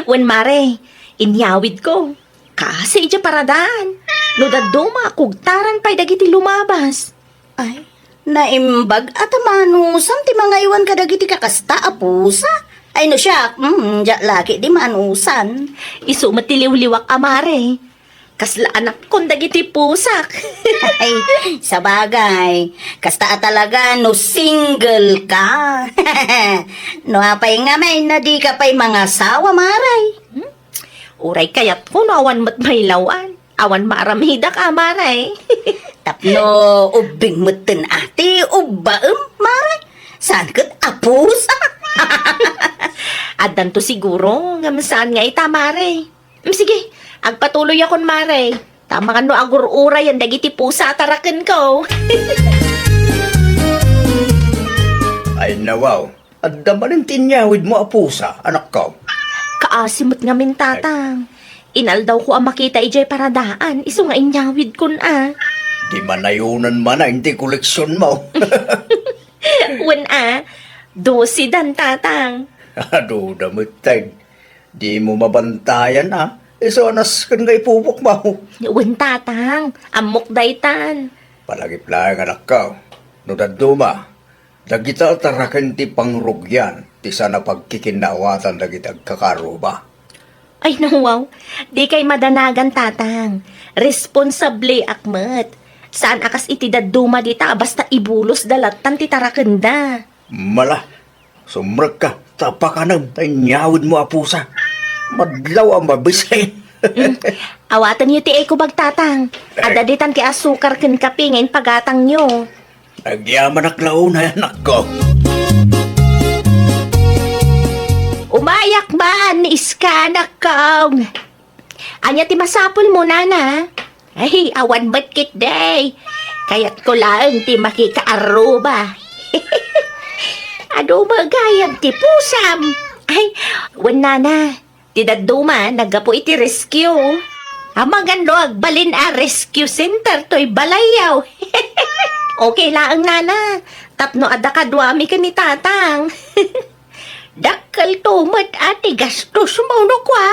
wen, Mare, inyawidko. Kasi idiay paradaan. No dadduma, kugtaran pay dagiti lumabas. Ay, naimbag a ta manusan ti mangaywan kadagiti kakasta a pusa. Ay, no siak, mm, diak la ketdi manusan. Isu met ti liwliwak a, Mare. Kasla anakkon dagiti pusak. Ay, sabagay, kasta a talaga no single ka. No apay ngamin a dika pay mangasawa, Mare? Hmm? Uray kayatko no awan met mailawan. Awan maaramidak a, Mare. Tapno ubbing metten a ti ubbaem, Mare. Saan ket a pusa? Addanto siguro, ngem saan nga ita, Mare. Mm, sige, agpatuloyakon, Mare. Ta amangan no agur-urayen dagiti pusa a tarakenko. Ay, nawaw. Adda manen ti inyawidmo a pusa, anakko. Kaasi met ngamin, Tatang. Inaldawko a makita idiay paradaan, isu nga inyawidkon a. Di manayonan manen ti koleksionmo. Wen a, dose dan, Tatang. Aduda metten. Dimo mabantayan a. Isu a nasken nga ipupukmo. Wen, Tatang, ammok daytan. Palagip laeng, anakko. No dadduma, dagita taraken ti pangrugian ti saan a pagkikinnaawatan dagiti agkakaarruba. Ay, nawaw. Dikay madanagan, Tatang. Responsableak met. Saan a kas iti dadduma dita a basta ibulosda lattan ti tarakenda. Mala, sumrekka, ta pakanem, ta inyawidmo a pusa. Madlaw a mabisen. Mm. Awatenyo ti eco bag, Tatang. Adda ditan ti asukar ken kape nga impagatangyo. Agyamanak la unay, anakko. Umayak man, iska, anakko. Ania ti masapulmo, Nana? Ay, awan met ketdi. Kayatko laeng ti makikaarruba. Adu met gayam ti pusam. Ay, wen, Nana. Ti dadduma, naggapu iti rescue. Amangan no agbalin a rescue center toy balayyo. Okay laeng, Nana. Tapno adda kaduami ken ni Tatang. Dakkelto met a ti gastos mo no kua.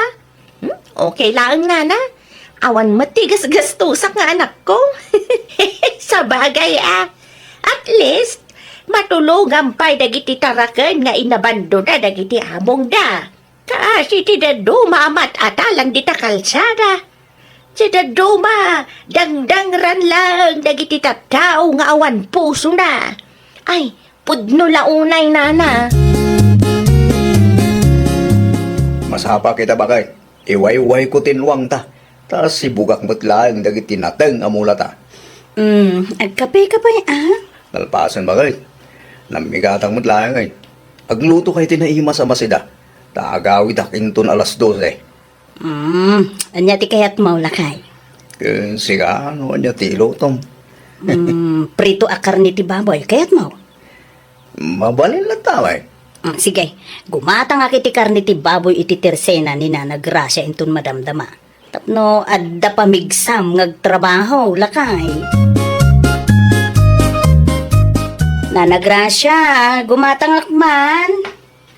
Hmm? Okay laeng, Nana. Awan met ti gasgastosak nga anakko. Sabagay, a. At least, matulongan pay dagiti taraken nga inabandona dagiti amongda. Kaasi ti dadduma a mat-atalan dita kalsada. Ti dadduma, dangdangran laeng dagiti tattao nga awan pusona. Ay, pudno la unay, nana. Masapa kita, baket. Iwaywayko ti innuangta, ta sibugak met laeng dagiti nateng a mulata. Hmm, agkape ka pay, a? Nalpasen, baket. Nammigatak met laeng, ay. Agluto kay ti naimas a masida, ta agawidak inton alas dose. Hmm, ania ti kayatmo, lakay? Ken sika, no ania ti ilutom? Hmm, prito a karne ti baboy, kayatmo? Mabalin latta, ay. Mm, sige, gumatangak iti karne ti baboy iti tersena ni Nana Gracia inton madamdama. Tapno adda pamigsam nga agtrabaho, lakay. Nana Gracia, gumatangak man.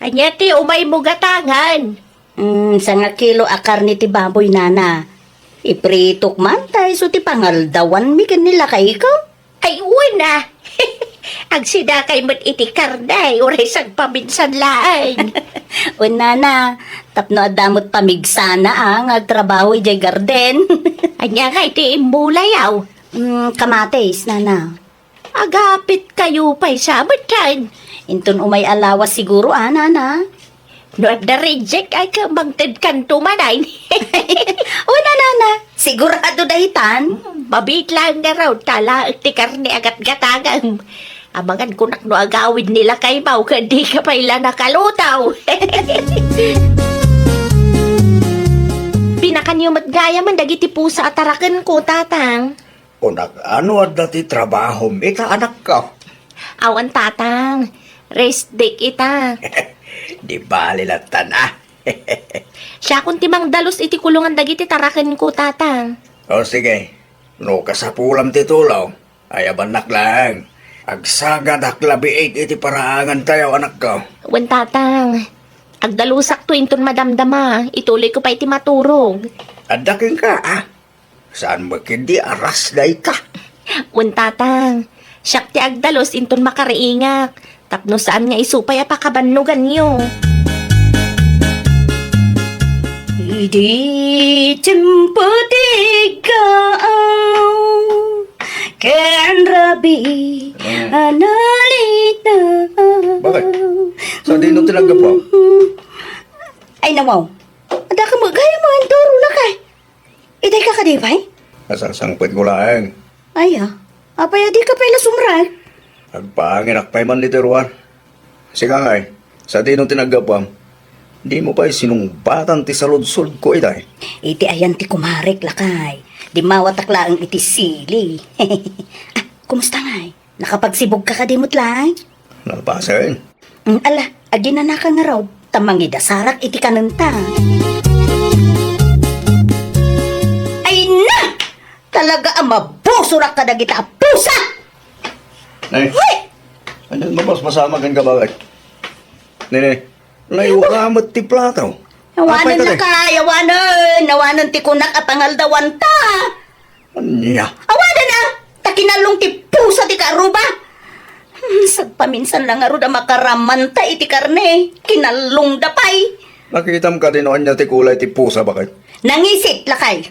Ania ti umaymo gatangan? Mm, sangakilo a karne ti baboy, nana. Ipritok man, ta isu ti pangaldawanmi ken ni lakayko. Ay, wen a. Agsidakay met iti karne, uray sagpaminsan laeng. Wen, nana, tapno adda met pamigsana, a, nga agtrabaho idiay garden. Ania nga iti immulayaw? Mm, kamatis, nana. Agapit kayo pay sa metten. Inton umay a lawas siguro, a, nana? No adda reject, ay, ka mangted kanto manen. Una, nana, sigurado daytan. Hmm, mabiit laeng ngarud, ta laeng ti karne a gatgatangem. Amangan kunak no agawid ni lakaymo, ken dika pay la nakalutaw. Pinakanyo met gayamen dagiti pusa a tarakenko, tatang. Kunak, a, no adda ti trabahom ita, anakko? Awan, tatang. Rest day ita. Di bale lattan, a. Siakon ti mangdalus iti kulongan dagiti tarakenko, tatang. O, sige. No kasapulam ti tulong, ayabannak laeng. Agsagadak la biit iti paraangantayo, anakko. Wen, tatang. Agdalusakto inton madamdama. Itulokko pay ti maturog. Adda kenka, a? Saan met ketdi a ras dayta? Wen, tatang, siak ti agdalus inton makariingak, tapno saan nga isu pay a pakabannoganyo. Idi tiempo ti iggaw ken rabii a nalinaw. Bakit? Sadino ti naggapu? Ay, nawaw. Adda ka met gayam a enduro, lakay. Itay ka kadi pay? Nasangsangpetko laeng. Ay, a. Apay a dika pay la sumrek? Agpaanginak pay man ditoy ruar. Sika ngay, sadino ti naggapuam? Dimo pay sinungbatan ti saludsodko itay. Iti ayan ti kumarek, lakay. Dimmawatak laeng iti sili. A, kumusta ngay? Nakapagsibugka kadi met laeng? Nalpasen. Mm, ala, aginanaka ngarud, ta mangidasarak iti kanenta. Ay na! Talaga a mabusorak kadagita a pusa! Ay. Hoy! Ania, mabasbasama ken kabaket? Nene, naiwara met ti plato. Awanen, lakay, awanen, awanen ti kunak a pangaldawanta. Ania? Awanen a! Ta kinallong ti pusa ti kaarruba. Hmm, sagpaminsan la ngarud a makaramanta iti karne. Kinallongda pay. Nakitam kadi no ania ti kulay ti pusa, baket? Nangisit, lakay.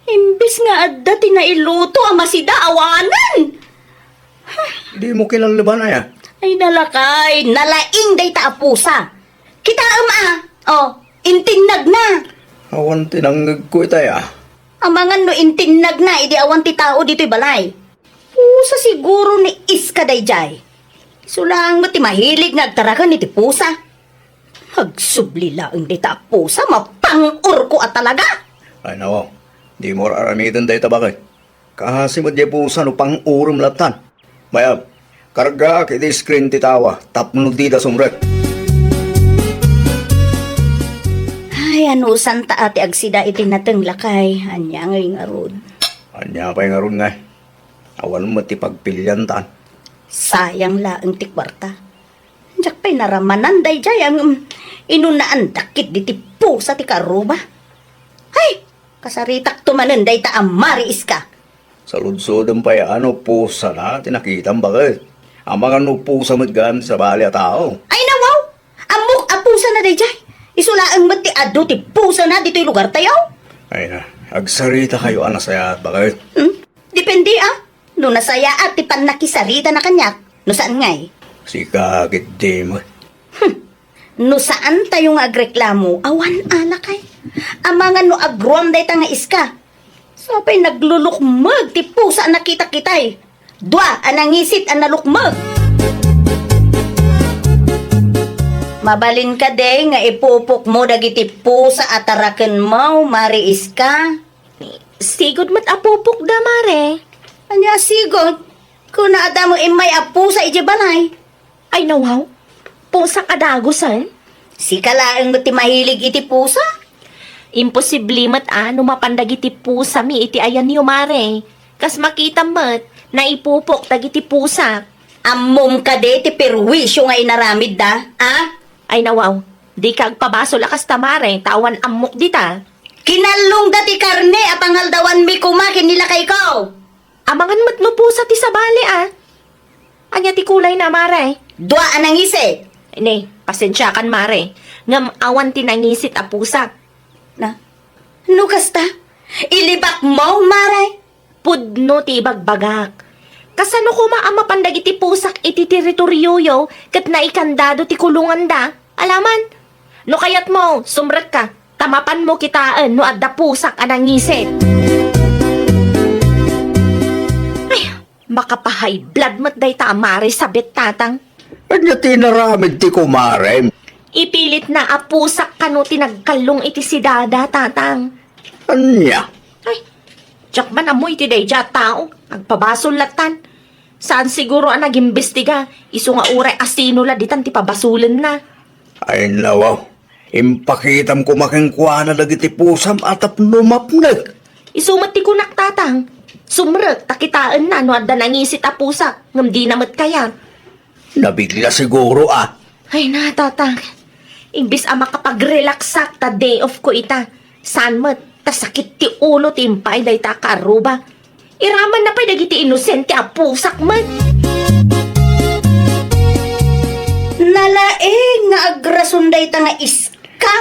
Imbes nga adda ti nailuto a masida, awanen. Dimo kinalleban aya? Ay, nalakay, nalaing dayta a pusa. Kitaem a. O, intinnagna. Awan ti nangngegko itay a. Amangan no intinnagna idi awan ti tao ditoy balay. Pusa siguro ni Iska daydiay. Isu laeng met ti mahilig nga agtaraken iti pusa. Agsubli laeng dayta a pusa, mapang-orko a talaga. Ay, nao, dimo aramiden dayta, baket. Kaasi met diay pusa no pang-orem lattan. Mayab, kargaak iti screen ti tawa tapno dida sumrek. Ay, anusanta a ti agsida iti nateng, lakay. Ania ngay ngarud? Ania pay ngarud ngay? Awan met ti pagpiliantan. Sayang laeng ti kuarta. Diak pay naramanan daydiay a ngem inunaandak ketdi ti pusa ti kaarruba. Ay! Kasaritakto manen dayta a Mari Iska. Saludsodem pay a no pusana ti nakitam, baket. Amangan no pusa met gayam ti sabali a tao. Ay, nawaw! Ammok a pusana dayjay. Isu laeng met ti adu ti pusana ditoy lugartayo. Ay na, agsaritakayo a nasayaat, baket. Hmm? Depende, a. No nasayaat ti pannakisaritana kaniak, no saan ngay? Sika ketdi met. Hmm. No saantayo nga agreklamo, awan a lakay. Amangan no agruam dayta nga Iska. Sapay naglulukmeg ti pusa a nakitakitay. Dua a nangisit a nalukmeg. Mabalin kadi nga ipupokmo dagiti pusa a tarakenmo, Mari Iska? Sigud met a pupokda, Mare. Ania sigud? Kuna a damo immay a pusa idiay balay. Ay, nawaw. Pusak a dagusen? Sika laeng met ti mahilig iti pusa? Imposible met a no mapan dagiti pusami iti ayanyo, Mare. Kas makitam met, naipupok dagiti pusak. Ammom kadi ti perwisyo nga inaramidda, a? Ay, nawaw. Dika agpabasol a kasta, Mare, ta awan ammok dita. Kinallongda ti karne a pangaldawanmi koma ken ni lakayko. Amangan met no pusa ti sabali, a. Ania ti kulayna, Mare? Dua a nangisit. Ne, pasensiakan, Mare. Ngem awan ti nangisit a pusa. Na, no kasta, ilibakmo, Mare. Pudno ti ibagbagak. Kasano koma a mapan dagiti pusak iti teritorioyo ket naikandado ti kulonganda? Alaman, no kayatmo, sumrekka, ta mapanmo kitaen no adda pusak a nangisit. Ay, makapahay blood met dayta a Mari Sabet, Tatang. Ania ti inaramid ti kumarem? Ipilitna a pusak kano ti nagkallong iti sidada, Tatang. Ania? Ay, diak man ammo iti daydiay a tao. Agpabasol latan. Saan siguro a nagimbestiga, isu nga uray asino la ditan ti pabasolenna. Ay, nawaw. Impakitam koma kenkuana dagiti pusam a tapno mapnek. Isu met ti kunak, Tatang. Sumrek ta kitaenna no adda nangisit a pusak, ngem dina met kayat. Nabigla siguro, a. Ay na, Tatang. Imbis a makapagrelaksak ta day off ko ita, saan met ta sakit ti ulo ti impaay dayta a kaarruba. Iramanna pay dagiti inosente a pusak met. Nalaing nga agrason dayta nga Iska.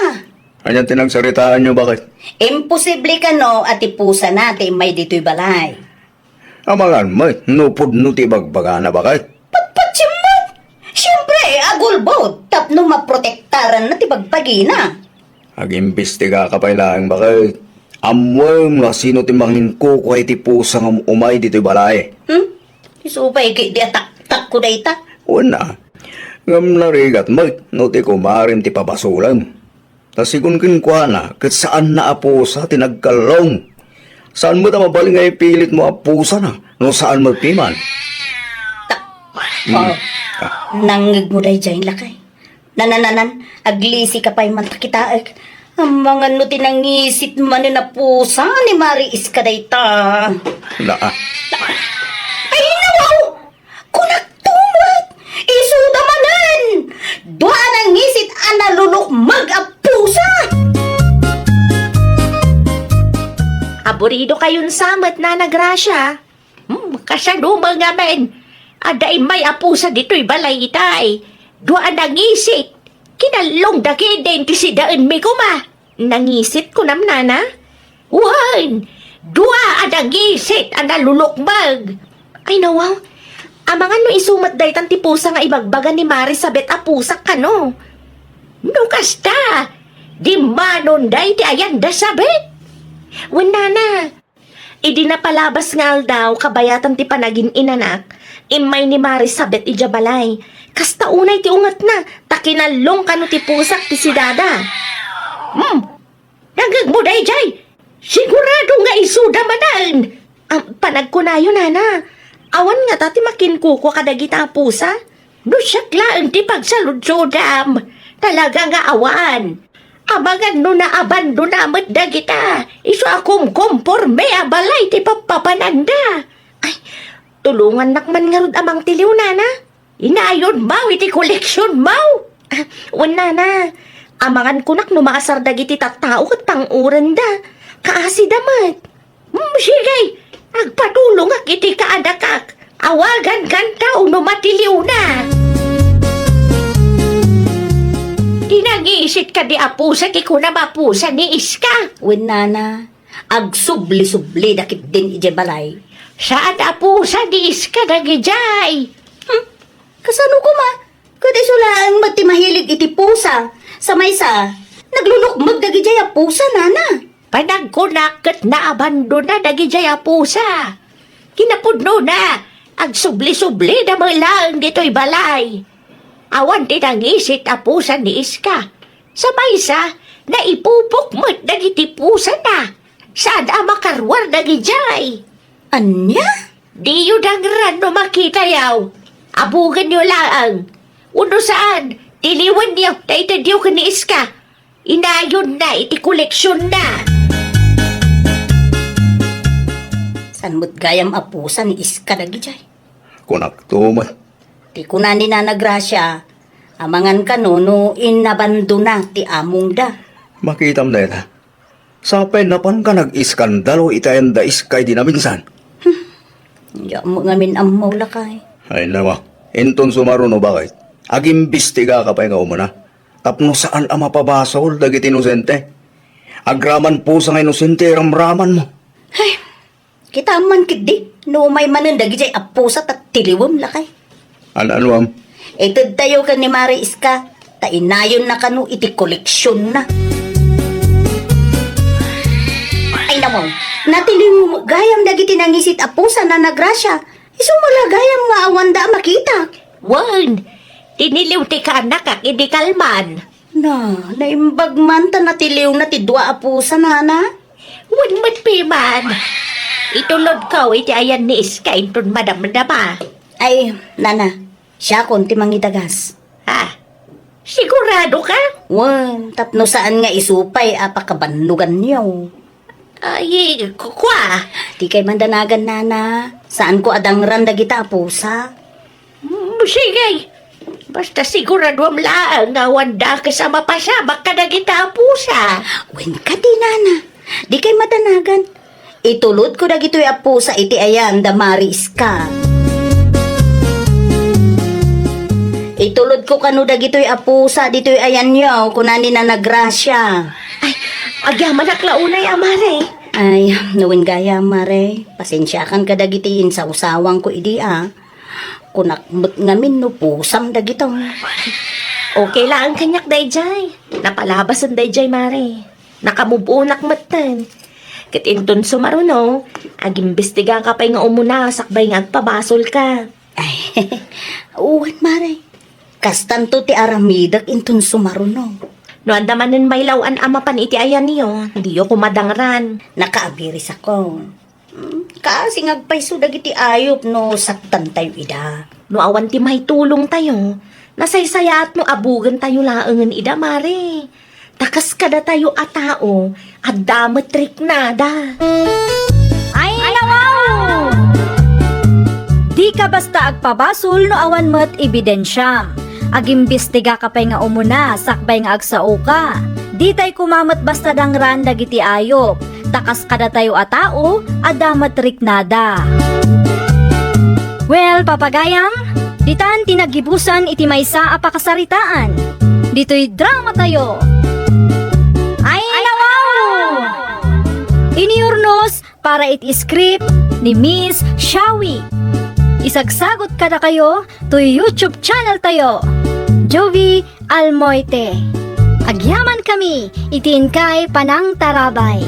Ania ti nagsaritaanyo, baket? Imposible kano a ti pusana ti immay ditoy balay. Amangan met no pudno ti ibagbagana, baket? Patpatiem met! Siempre, agulbod tapno maprotektaranna ti bagbagina. Agimbestigaka pay laeng, baket. Ammoem no sino ti manginkukua iti pusa nga um-, umay ditoy balay. Hmm? Isu pay ket di ataktakko dayta. Wen a. Ngem narigat met no ti kumarem ti pabasolem. Ta sigun kenkuana, ket saanna a pusa ti nagkallong. Saan met a mabalin nga ipilitmo a pusana, no saan met piman. Ta-, Hmm. Oh, Ah. nangngegmo daydiay, lakay. Nanananan, aglisika pay man ta kitaek. Amangan no ti nangisit manen a pusa ni Mari Iska dayta. Na, ah. Ay, nawaw! Kunakto met, isuda manen! Dua a nangisit a nalulukmeg a pusa! Aburido kayon sa met, Nana Gracia. Hmm, kasano ngamin? Adda immay a pusa ditoy balay itay. Dua a nangisit. Kinallong dagiti ti sidaenmi koma. Nangisit, kunam, nana? Wen, dua a nangisit a nalulukmeg. Ay, nawaw. Amangan no isu met daytan ti pusa nga ibagbaga ni Mari Sabet a pusak kano. No kasta, dimmanon daydi ayanda Sabet. Wen, nana, idi napalabas nga aldaw, kabayatan ti panagin-inanak, immay ni Mari Sabet idiay balay. Kasta unay ti ungetna, ta kinallong kano ti pusak ti sidada. Hmm, nangngegmo daydiay? Sigurado nga isuda manen. Am, panagkunayo, nana. Awan ngata ti makinkukua kadagita a pusa? No siak laeng ti pagsaludsodam, talaga nga awan. Amangan no naabandona met dagita, isu a kumkomporme a balay ti pappapananda. Ay, tulongannak man ngarud a mangtiliw, nana. Inayonmo iti koleksionmo. Ah, wen, nana. Amangan kunak no maasar dagiti tattao ket pang-urenda. Kaasida met. Hmm, sige, agpadulongak iti kaanakak. Awagan kanta no matiliwna. Di nangisit kadi a pusa ti kunam a pusa ni Iska? Wen, nana, agsubli-subli da ketdin idiay balay. Saan a pusa ni Iska dagidiay? Hmm, kasano koma? Ket isu laeng met ti mahilig iti pusa. Sa maysa, naglulukmeg dagidiay a pusa, nana. Panagkunak ket naabandona dagidiay a pusa. Kinapudnona, agsubli-subli da met laeng ditoy balay. Awan ti nangisit a pusa ni Iska. Sa maysa, naipupok met dagiti pusana. Saan a makaruar dagidiay. Ania? Diyo dangran no makitayo. Abugenyo laeng. Wenno saan, tiliwenyo dayta diyo ken ni Iska. Inayonna iti koleksionna. Saan met gayam a pusa ni Iska dagidiay? Kunakto met. Ti kuna ni Nana Gracia, amangan kano no inabandona ti amongda. Makitam dayta. Sapay napanka nag-iskandalo iti ayan da Iska idi naminsan. Hmm. Diak ngamin ammo, lakay. Ay, nawa. Inton sumaruno, bakit? Agimbistigaka pay nga umuna. Tapno saan a mapabasol dagiti inosente. Agraman pusa nga inosente, ramraman mo. Ay, kitaem man ketdi, no umay manen dagidiay a pusa ta tiliwem, lakay. An-anuam? Itedtayo ken ni Mare Iska, ta inayonna kano iti koleksionna. Ay, namo, natiliw gayam dagiti nangisit a pusa, Nana Gracia. Isu met la gayam nga awanda a makita. Wen, tiniliw ti kaanakak idi kalman. Na, naimbag man ta natiliwna ti dua a pusa, nana? Wen met piman. Itulodko iti ayan ni Iska inton madamdama. Ay, nana, siakon ti mangidagas. Ha? Sigurado ka? Wen, tapno saan nga isu pay a pakabannoganyo. Ay, ku-, kua. Dikay mandanagan, nana. Saanko a dangran dagita a pusa. Mm, sige. Basta siguraduam laeng nga awan dakes a mapasamak kadagita a pusa. Wen kadi, nana. Dikay madanagan. Itulodko dagitoy a pusa iti ayan da Mare Iska. Itulodko kano dagitoy a pusa ditoy ayanyo, kuna ni Nana Gracia. Ay, agyamanak la unay a, Mare. Ay, no wen gayam, Mare, pasensiakan kadagiti insawsawangko idi, a. Kunak met ngamin no pusam dagito. Okay laeng kaniak daydiay. Napalabasen daydiay, Mare. Nakamove-onak metten. Ket inton sumaruno, agimbistigaka pay nga umuna sakbay nga agpabasolka. Ay, wen, Mare. Kastanto ti aramidek inton sumaruno. No adda manen maylaw-an a mapan iti ayanyo, diyo koma dangran. Nakaabirisakon. Hmm, kaasi nga agpayso dagiti ayup no saktantayo ida. No awan ti maitulongtayo, nasaysayaat no abugentayo laengen ida, Mare. Ta kas kadatayo a tao, adda met riknada. Ay, nawaw! Dika basta agpabasol no awan met ebidensiam. Agimbistigaka pay nga umuna sakbay nga agsaoka. Ditay koma met basta dangran dagiti ayup, ta kas kadatayo a tao, adda met riknada. Well, papagayam, ditan ti naggibusan iti maysa a pakasaritaan. Ditoy dramatayo. Ay, nawaw! Iniurnos para iti script ni Miss Shawi. Isagsagot kadakayo toy YouTube channel tayo, Jovi Almoite. Agyaman kami iti inkay panangtarabay.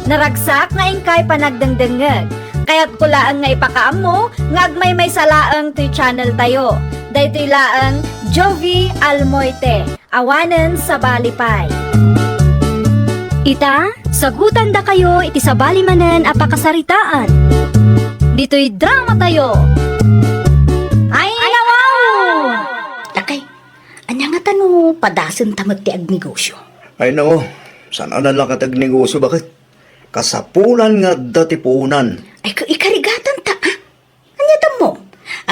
Naragsak nga inkay panagdengdengngeg. Kayatko laeng nga ipakaammo nga agmaymaysa laeng toy channel tayo. Daytoy laeng Jovi Almoite. Awanen sabali pay. Ita, sagutandakayo iti sabali manen a pakasaritaan. Ditoy dramatayo. Ay, nawaw! Lakay, ania ngata no padasenta met ti agnegosio? Ay, nao, saan a nalaka ti agnegosio, baket? Kasapulan nga adda ti puonan. Ay, ka-, ikarigatanta, a? Ania tammo?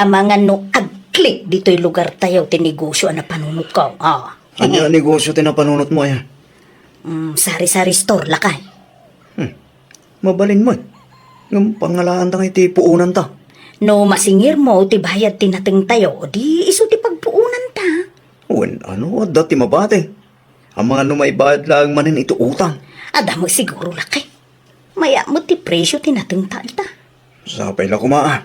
Amangan no agklik ditoy lugartayo ti negosio a napanunotko. Ah. Ania a negosio ti napanunotmo, aya? Mm, sari-sari store, lakay. Hmm. Mabalin man. Ngem pangalaanta nga iti puonanta. No masingirmo ti bayad ti natengtayo, di isu ti pagpuonanta. Wen, ano, adda ti mabati. Amangan no maibayad laeng manen iti utang. Adda met siguro, lakay. Mayat met ti presio ti natengta ita. Sapay la koma, a.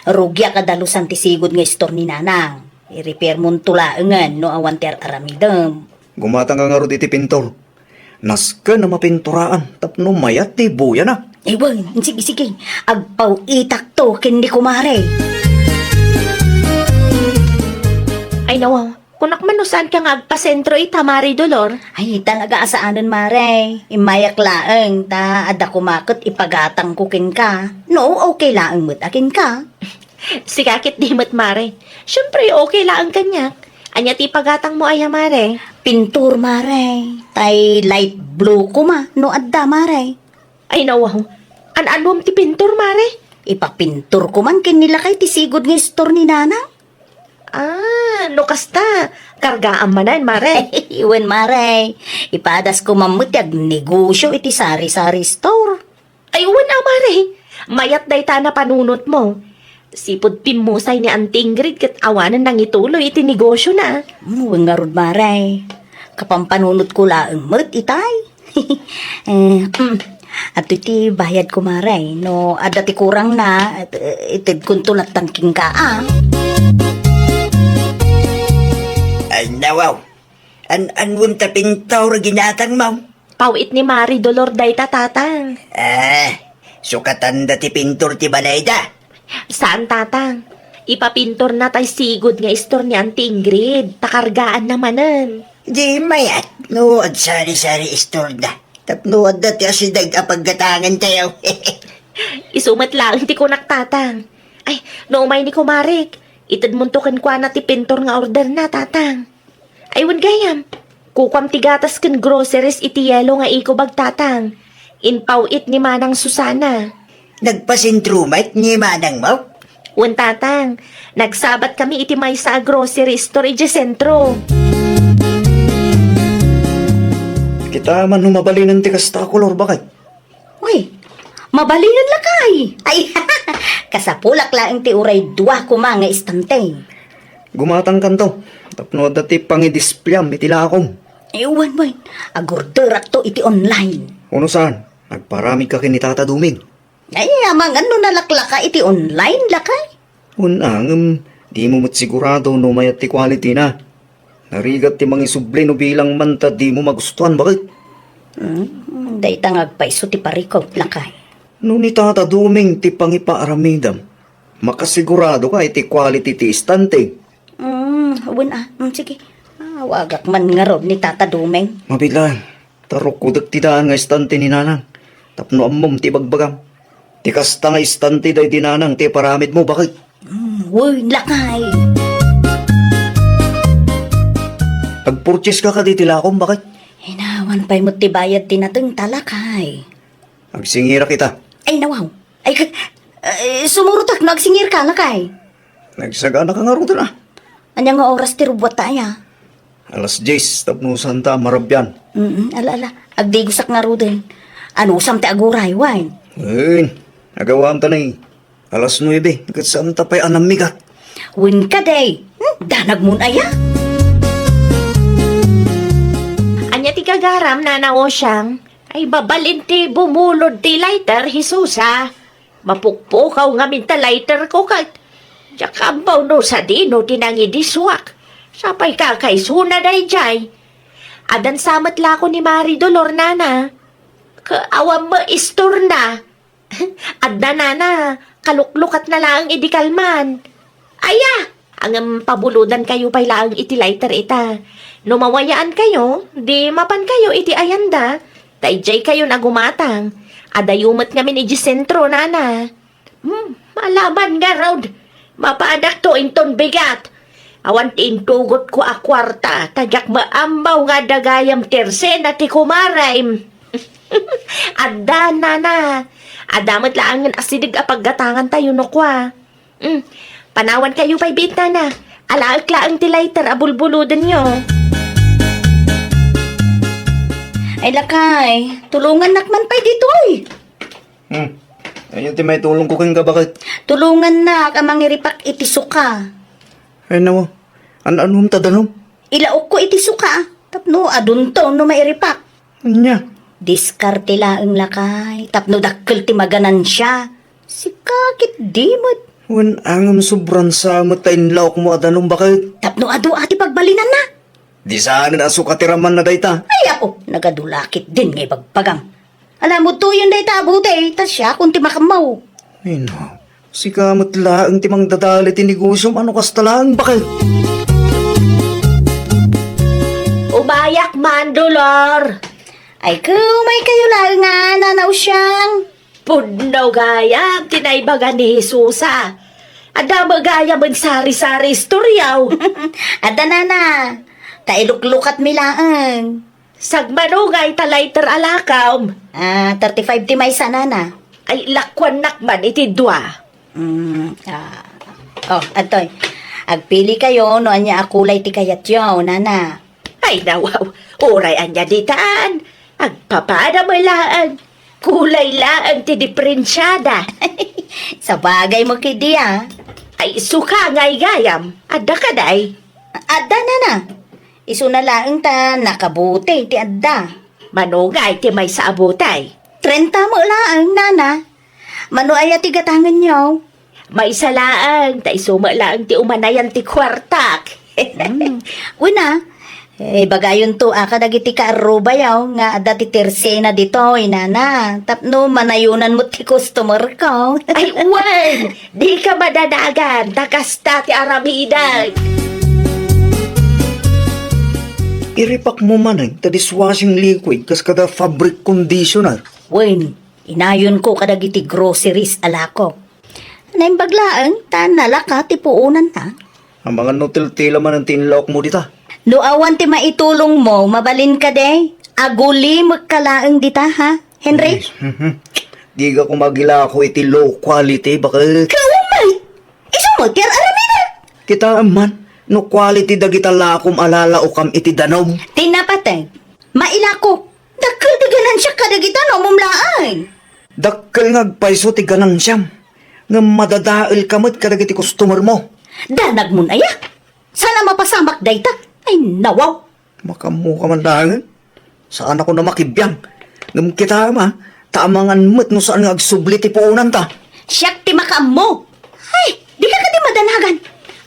Rugiak a dalusan ti sigud nga istor ni Nanang. I-repair monto laengen no awan ti ar-aramidem. Gumatang ka ngarud iti pintor. Nasken a mapinturaan tapno mayat ti buyana. Eh, wen, sige, sige. Agpaw-itakto ken ni kumare. Ay, nawaw. Kunak man no saanka nga agpasentro ita, Mare Dolor. Ay, talaga a saanen, Mare. Immayak laeng, ta adda koma ket ipagatangko kenka. No, okay laeng met a kenka. Sika ket di met, Mare. Siempre, okay laeng kaniak. Ania ti ipagatangmo aya, Mare? Pintor, Mare. Tay light blue koma, no adda, Mare. Ay, nawaw. An-anuem ti pintor, Mare? Ipapintor ko man ken ni lakay ti sigud nga istor ni Nanang. Ah, no kasta, kargaam manen, Mare. Wen, Mare. Ipadas ko man met ti agnegosio iti sari-sari store. Ay, wen a, Mare. Mayat dayta napanunotmo. Sipud pimmusay ni Auntie Ingrid ket awanen nangituloy iti negosiona. Mm, wen ngarud, Mare. Kapanpanunotko laeng met itay. Eh, mm, adtoy ti bayadko, Mare. No adda ti kurangna, et-, itedkonto latta kenka, a. Ay, nawaw. An-anuem ta pintor a ginatangmo? Paw-it ni Mare Dolor dayta, Tatang. Ah, sukatanda ti pintor ti balayda? Saan, Tatang. Ipapintorna tay sigud nga istor ni Auntie Ingrid, ta kargaanna manen. Di mayat no agsari-sari istorda. Tapno adda ti asideg a paggatangantayo. Isu met laeng ti kunak, Tatang. Ay, no umay ni kumarek, itedmonto kenkuana ti pintor nga orderna, Tatang. Ay, wen gayam. Kukuam ti gatas ken groceries iti yelo nga eco bag, Tatang. Impaw-it ni Manang Susana. Nagpasentro met ni manangmo? Wen, Tatang. Nagsabat kami iti maysa a grocery store iti sentro. Kita man no mabalinen ti kasta a kolor, baket. Uy, mabalinen lakay. Ay, kasapulak laeng ti uray dua koma nga istante. Gumatangkanto, tapno adda ti pangidisplayam iti lakom. Ay, wen, wen. Agorderakto iti online. Uno saan, agparamidka ken ni Tata Doming. Ay, amangan no nalaklaka iti online, lakay. Wen a, ngem dimo met sigurado no mayat ti quality na. Narigat ti mangisubli no bilang man ta dimo magustuan, baket. Hmm, dayta nga agpayso ti parikut, lakay. No ni Tata Doming ti pangipaaramidam, makasigurado ka iti quality ti istante. Hmm, wen a. Hmm, sige. Awagak man ngarud ni Tata Doming. Mabiit laeng. Ta rukkodek ti daan nga istante ni Nanang tapno ammom ti ibagbagam. Ti kasta nga istante daydi Nanang ti iparamidmo, baket. Mm, wen, lakay. Agpurchase ka kadi ti lakom, baket? Inawan pay met ti bayad ti natengta, lakay. Agsingirak ita. Ay, nawaw. Ay, ka-, eh, sumurotak no agsingirka, lakay. Nagsagana ka ngaruden, a. Ania nga oras ti rubbuatta aya? Alas dies, tapno saanta a marabian. Mm, ala, ala. Agdigosak ngaruden. Anusam ti aguray, wen? Wen, agawaanta ni alas nuebe, ket saanta pay a nammigat. Wen kadi. Hmm, danagmon aya? Ania ti gagaram, Nana Osiang? Ay, mabalin ti bumulod ti lighter, Jesusa. Mapukpukaw ngamin ta lighterko ket diak ammo no sadino ti nangidisuak. Sapay kakaisuna daydiay. Addan sa met lako ni Mari Dolor, Nana. Ka-, awan met istorna. Adda, Nana. Kaluklukatna laeng idi kalman. Aya! Ngem pabulodankayo pay laeng iti lighter ita. No mawayaankayo, di mapankayo iti ayanda. Ta idiaykayon a gumatang. Adayo met ngamin iti sentro, Nana. Hmm, malaman ngarud. Mapanakto inton bigat. Awan ti intugotko a kuarta, ta diak maammo nga adda gayam ti resena ti kumarem. Adda, Nana. Adda met laengen asideg a paggatangantayo no kua. Hmm, panawankayo pay biit, Nana. Alaek laeng ti lighter a bulbulodenyo. Ay, lakay, tulongannak man pay ditoy. Hmm. Ania ti maitulongko kenka, baket? Tulongannak a mangiripak iti suka. Ay, nawa. An-anom ta danom? Ilaokko iti suka, tapno adunto no mairipak. Ania? Diskarte laeng, lakay, tapno dakkel ti maganansia. Sika ketdi met. Wen, ngem sobran sa met ta inlaokmo a danom, baket? Tapno adu a ti pagbalinanna. Di saanen a suka ti ramanna dayta. Ay, apo, nagadu la ketdin nga ibagbagam. Ala, mudtoyen dayta a bote, ta siakon ti makaammo. Ay, no. Sika met laeng ti mangdadala iti negosiom, ano kasta laeng, baket? Umayak man, Dolor. Ay, kumaykayo laeng a, Nana Usiang. Pudno gayam ti naibaga ni Jesusa. Adda met gayam sari-sari istoriaw. Adda, nana. Ta iluklukatmi laeng. Sagmano ngay ta lighter a lakam? Ah, thirty-five ti maysa, nana. Ay, lakuannak man iti dua. Mm, ah. Oh, adtoy. Agpilikayo no ania a kulay ti kayatyo, nana. Ay, nawaw. Uray ania ditan. Agpapada met laeng. Kulay laeng ti diferensiada. Sabagay mo ketdi, ah. Ay, suka ngay gayam. Adda kadi? Adda, nana. Isuna laeng ta nakabote ti adda. Mano ngay ti maysa a bote? Trenta met laeng, nana. Mano aya ti gatangenyo? Maysa laeng, ta isu met laeng ti umanayan ti kuartak. Hmm. Wen a, eh, ibagayonto a kadagiti kaarrubayo nga adda ti tersena ditoy, nana, tapno manayonan met ti customerko. Ay, wen! Dika madanagan, ta kasta ti aramidek. Iripakmo manen ta dishwashing liquid kas kada fabric conditioner. Wen, inayonko kadagiti groceries a lako. Naimbag laeng ta nalaka ti puonanna. Amangan no tiltila manen ti inlaokmo dita. No awan ti maitulongmo, mabalin kadi? Agulimekka laeng dita, ha, Henry? Ay, mhm. Diak koma agilako iti low quality, baket. Kaumay! Isu met ti ar-aramidek! Kitaem man, no quality dagita lakom a lalaokam iti danom. Ti napateg, mailako. Dakkel ti ganansiak kadagita no umom laeng. Dakkel nga agpayso ti ganansiam, ngem madadaelka met kadagiti customermo. Danagmon aya? Saan a mapasamak dayta? Ay, nawaw! Makaammoka man laengen. Saanakon a makibiang. Ngem kitaem a, ta amangan met no saan nga agsubli ti puonanta. Siak ti makaammo. Ay, dika kadi madanagan.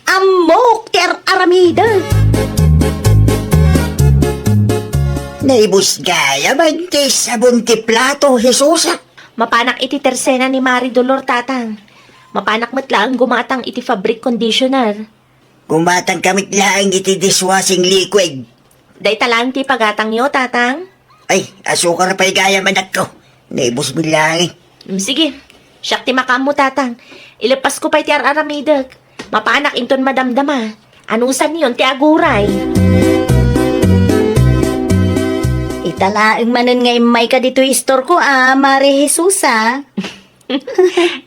Ammok ti ar-aramidek. Naibus gayam ti sabon ti plato, Jesusa. Mapanak iti tersena ni Mari Dolor, Tatang. Mapanak met laeng gumatang iti fabric conditioner. Gumatangka met laeng iti dishwashing liquid. Dayta laeng ti pagatangyo, Tatang? Ay, asukar pay gayam, anakko. Naibusmi laeng. Mm, sige. Siak ti makaammo, Tatang. Ilepasko pay ti ar-aramidek. Mapanak inton madamdama. Anusanyon ti aguray. Ita laeng manen nga immayka ditoy istorko a, Mare Jesusa.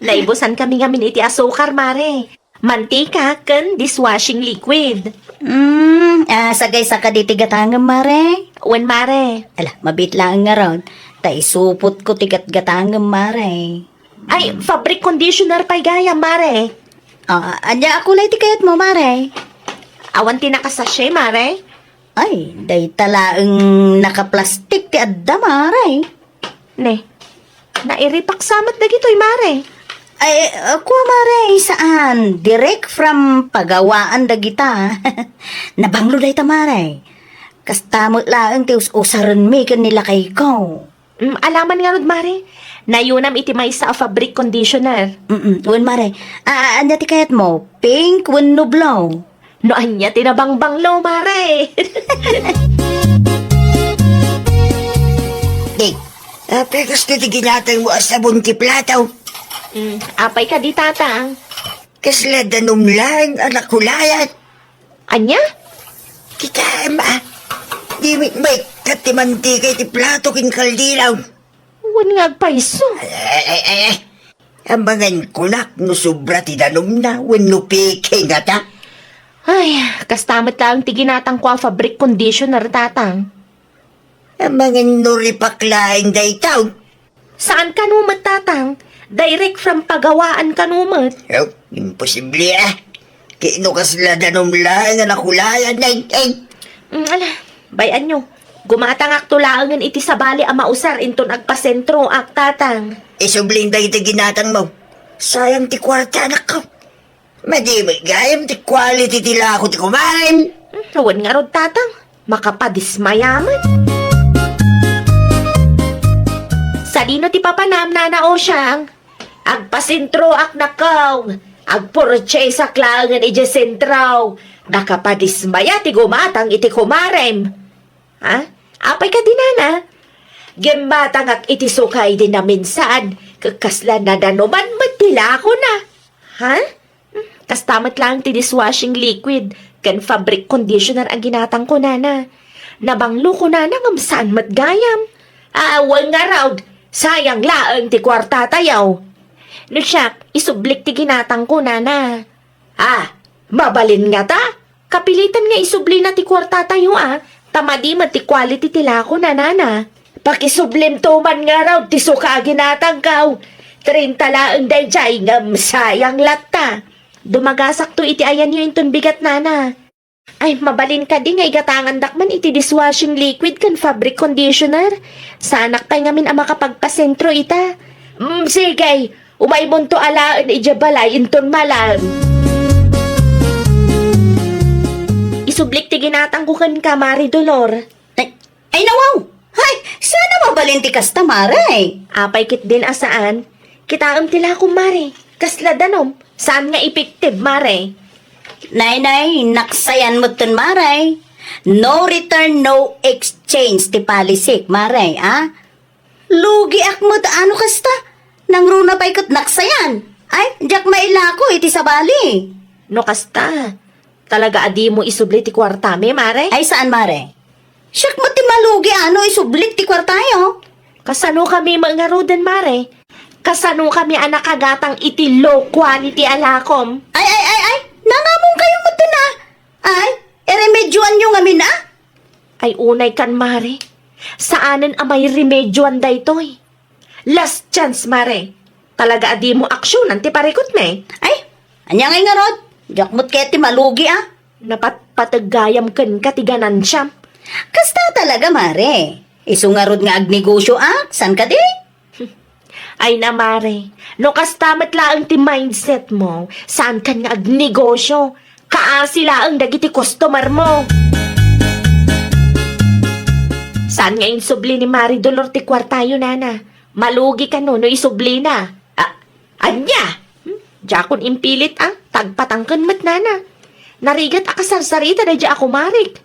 Naibusankami ngamin iti asukar, Mare. Mantika ken dishwashing liquid. Mm, ah, sagaysaka ditoy gatangem, Mare? Wen, Mare. Ala, mabiit laeng ngarud. Ta isupotko ti gatgatangem, Mare. Ay, fabric conditioner pay gayam, Mare. Ah, ania a kulay ti kayatmo, Mare? Awan ti nakasachet, Mare. Ay, dayta laeng nakaplastik ti adda, Mare. Ne, nairipak sa met dagitoy, Mare. Ay, uh, kua, Mare, saan. Direct from pagawaan dagita. Nabanglo dayta, Mare. Kasta met laeng ti us-usarenmi ken ni lakayko. Mm, alaman ngarud, Mare. Nayonam iti maysa a fabric conditioner. Mm-mm. Wen, Mare. Ah, ania ti kayatmo? Pink wenno blue? No ania ti nabangbanglo, Mare? Di, apay kasta ti ginatangmo a sabon ti plato? Mm, apay kadi, Tatang? Kasla danum laeng a nakulayan. Ania? Kitaem a, di met maikkat ti mantika iti plato ken kaldero. Wen nga agpayso. Ay, ay, ay, ay. Amangan kunak no sobra ti danumna wenno peke ngata. Ay, kasta met laeng ti ginatangko a fabric conditioner, Tatang. Amangan no repack laeng dayta. Saan kano met, Tatang? Direct from pagawaan kano met? Oh, imposible, ah. Kano kasla danom laeng a nakulayan, ay, ay. Mm, ala, bay-anyo. Gumatangakto laengen iti sabali a mausar inton agpasentroak, Tatang. Isubling dagiti ginatangmo. Sayang ti kuarta, anakko. Madi met gayam ti quality ti lako ti kumarem. Hmm, wen ngarud, Tatang. Makapadismaya met. Sadino ti papanam, Nana Osiang? Agpasentroak, nakkaw. Agpurchaseak laengen idiay sentro. Makapadismaya ti gumatang iti kumarem. Ha? Apay kadi, Nana? Gimmatangak iti suka idi naminsan, ket kasla nadanoman met ti lakona. Ha? Hmm, kasta met laeng ti dishwashing liquid ken fabric conditioner a ginatangko, Nana. Nabangloko, Nana, ngem saan met gayam. Awan ngarud, sayang laeng ti kuartatayo. No siak, isublik ti ginatangko, Nana. Ah, mabalin ngata? Kapilitan nga isublina ti kuartatayo, a, ta madi met ti quality ti lakona, Nana. Pakisublimto man ngarud ti suka a ginatangko. Trenta laeng daydiay ngem sayang latta. Dumagasakto iti ayanyo inton bigat, Nana. Ay, mabalin kadi nga igatangandak man iti dishwashing liquid ken fabric conditioner? Saanak pay ngamin a makapagpasentro ita. Mm, sige, umaymonto alaen idiay balay inton malam. Isublik ti ginatangko kenka, Mari Dolor. Ay, ay, nawaw! Hay, saan a mabalin ti kasta, Mare? Apay ketdin a saan? Kitaem ti lakom, Mare. Kasla danom. Saan nga effective, Mare? Nay, nay, naksayan metten, Mare. No return, no exchange ti policy, Mare, a? Lugiak met, ano kasta? Nangruna pay ket naksayan. Ay, diak mailako iti sabali. No kasta, talaga a dimo isubli ti kuartami, Mare? Ay, saan, Mare? Siak met ti malugi a no isublik ti kuartayo. Kasanokami met ngaruden, Mare? Kasanokami a nakagatang iti low quality a lakom? Ay, ay, ay, ay! Nangamonkayo metten, a? Ay, iremedyoanyo ngamin, a? Ay, unay kan, Mare. Saanen a mairemedyoan daytoy. Last chance, Mare. Talaga a dimo aksionan ti parikutmi. Ay, ania ngay ngarud? Diak met ket ti malugi, a? Napatpateg gayam kenka ti ganansiam. Kasta talaga, Mare. Isu ngarud nga agnegosyoak, saan kadi? Ay na, Mare, no kasta met laeng ti mindset mo, saan kan nga agnegosyo. Kaasi laeng dagiti customer mo. Saan nga insubli ni Mari Dolor ti kuartayo, Nana? Malugi kano no isublina? A-, ania? Hmm? Diakon impilit, a. Tagpatangken met, Nana. Narigat a kasarsarita daydi a kumarik.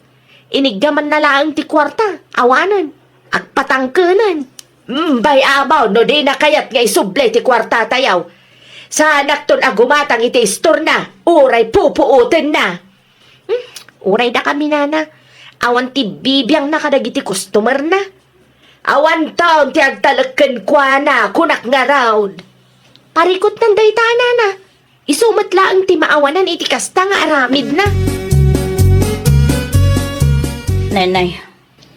Iniggamanna laeng ti kuarta, awanen. Agpatangkenen. Mm, bay-abaw no dina kayat nga isubli ti kuartatayo. Saanakton a gumatang iti istorna, uray pupuotenna. Hmm, uray dakami, Nana. Awan ti bibiangna kadagiti customerna. Awanton ti agtalek kenkuana, kunak ngarud. Parikutnan dayta, Nana. Isu met laeng ti maawanan iti kasta nga aramidna. Nay, nay,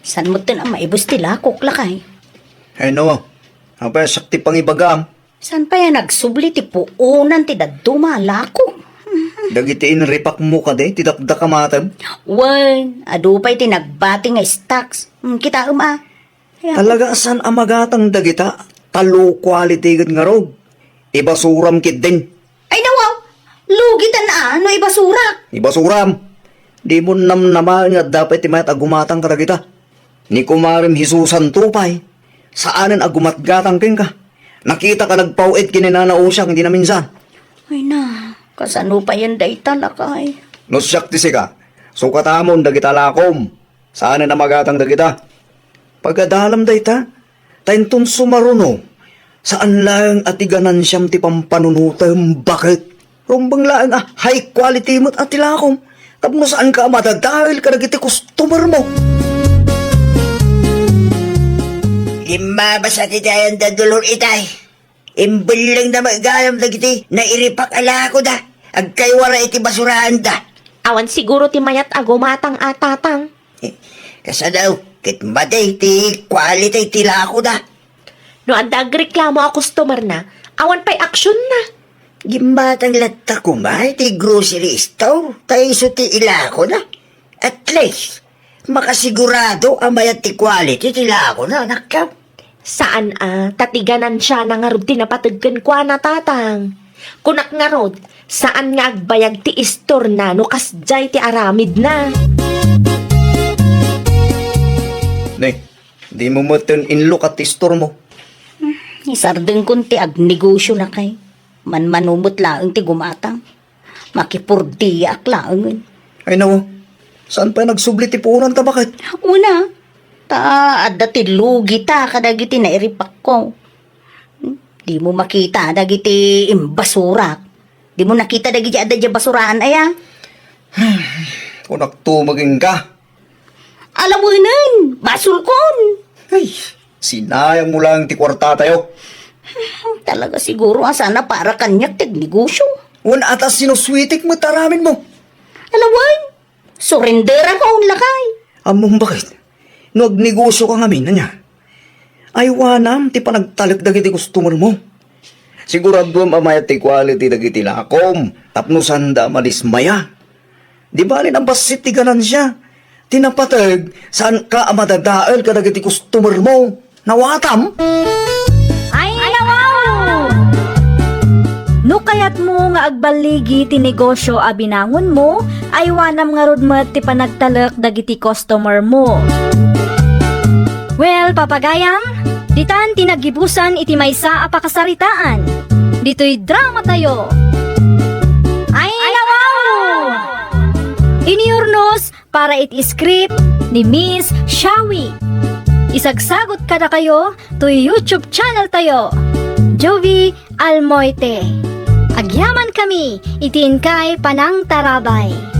saan metten a maibus ti lakok, lakay? Ay, no. Apay, siak ti pangibagam. Saan pay a nagsubli ti puonan ti dadduma a lakok? Dagiti inripakmo kadi ti dakdakamatem? Wen, adu pay ti nagbati nga stocks. Hmm, kitaem a. Ay, talaga a saan a magatang dagita, ta low quality gayam ngarud. Ibasuram ketdin. Ay, nawaw! Lugitan a no ibasurak. Ibasuram! Dimo namnamaen nga adda pay ti mayat a gumatang kadagita. Ni kumarem Jesusanto pay, saanen a gumatgatang kenka. Nakitak a nagpaw-it ken ni Nana Osiang idi naminsan. Ay na, kasano payen dayta, lakay? No siak ti sika, sukatamon dagita lakom. Saanen a magatang dagita. Pagadalam dayta, ta inton sumaruno, saan laeng a ti ganansiam ti pampanunotem, baket. Rumbeng laeng a high quality met a ti lakom. Tapno saanka a madadael kadagiti customer mo. Limmabas a ti dayanda Dolor itay. Imbellengda met gayam dagiti nairipak a lakoda. Agkaywara iti basuraanda. Awan siguro ti mayat a gumatang a, Tatang. Eh, kasano? ket madi ti quality ti lakona. No adda agreklamo a customer na, awan pay action na. Gimmatang latta koma iti grocery store, ta isu ti ilakona. At least, makasigurado a mayat ti quality ti lakona, anakko. Saan a, ta ti ganansiana ngarud ti napateg kenkuana, Tatang. Kunak ngarud, saan nga agbayag ti istorna no kasdiay ti aramidna. Ne, dimo metten inlok ti istormo. Isardengkon ti agnegosio, lakay. Manmano met laeng ti gumatang. Makipurdiaak laengen. Ay, nawa. Saan pay nagsubli ti puonanta, baket? Una, ta adda ti lugita kadagiti nairipakko. Dimo makita dagiti imbasurak. Dimo nakita dagiti adda diay basuraan, aya? Kunakto maginka. Alawenen, basolkon. Ay, sinayangmo laeng ti kuartatayo. Talaga siguro a saan a para kaniak ti agnegosio. Wen, ata sinusuitik met aramidmo. Alawen, surenderakon, lakay. Ammom, baket? No agnegosioka ngamin, ania? Aywanam ti panagtalek dagiti customermo. Siguraduem a mayat ti quality dagiti lakom tapno saanda a madismaya. Di bali a bassit ti ganansia. Ti napateg, saanka a madadael kadagiti customermo. Nawatam? Ay, nawaw! No kayatmo nga agballigi ti negosio a binangonmo, aywanam ngarud met ti panagtalek dagiti customermo. Well, papagayam, ditan ti naggibusan iti maysa a pakasaritaan. Ditoy dramatayo. Ay, nawaw! Iniurnos para iti script ni Miss Shawi. Isagsagot kadakayo toy YouTube channel tayo, Jovi Almoite. Agyaman kami iti inkay panangtarabay.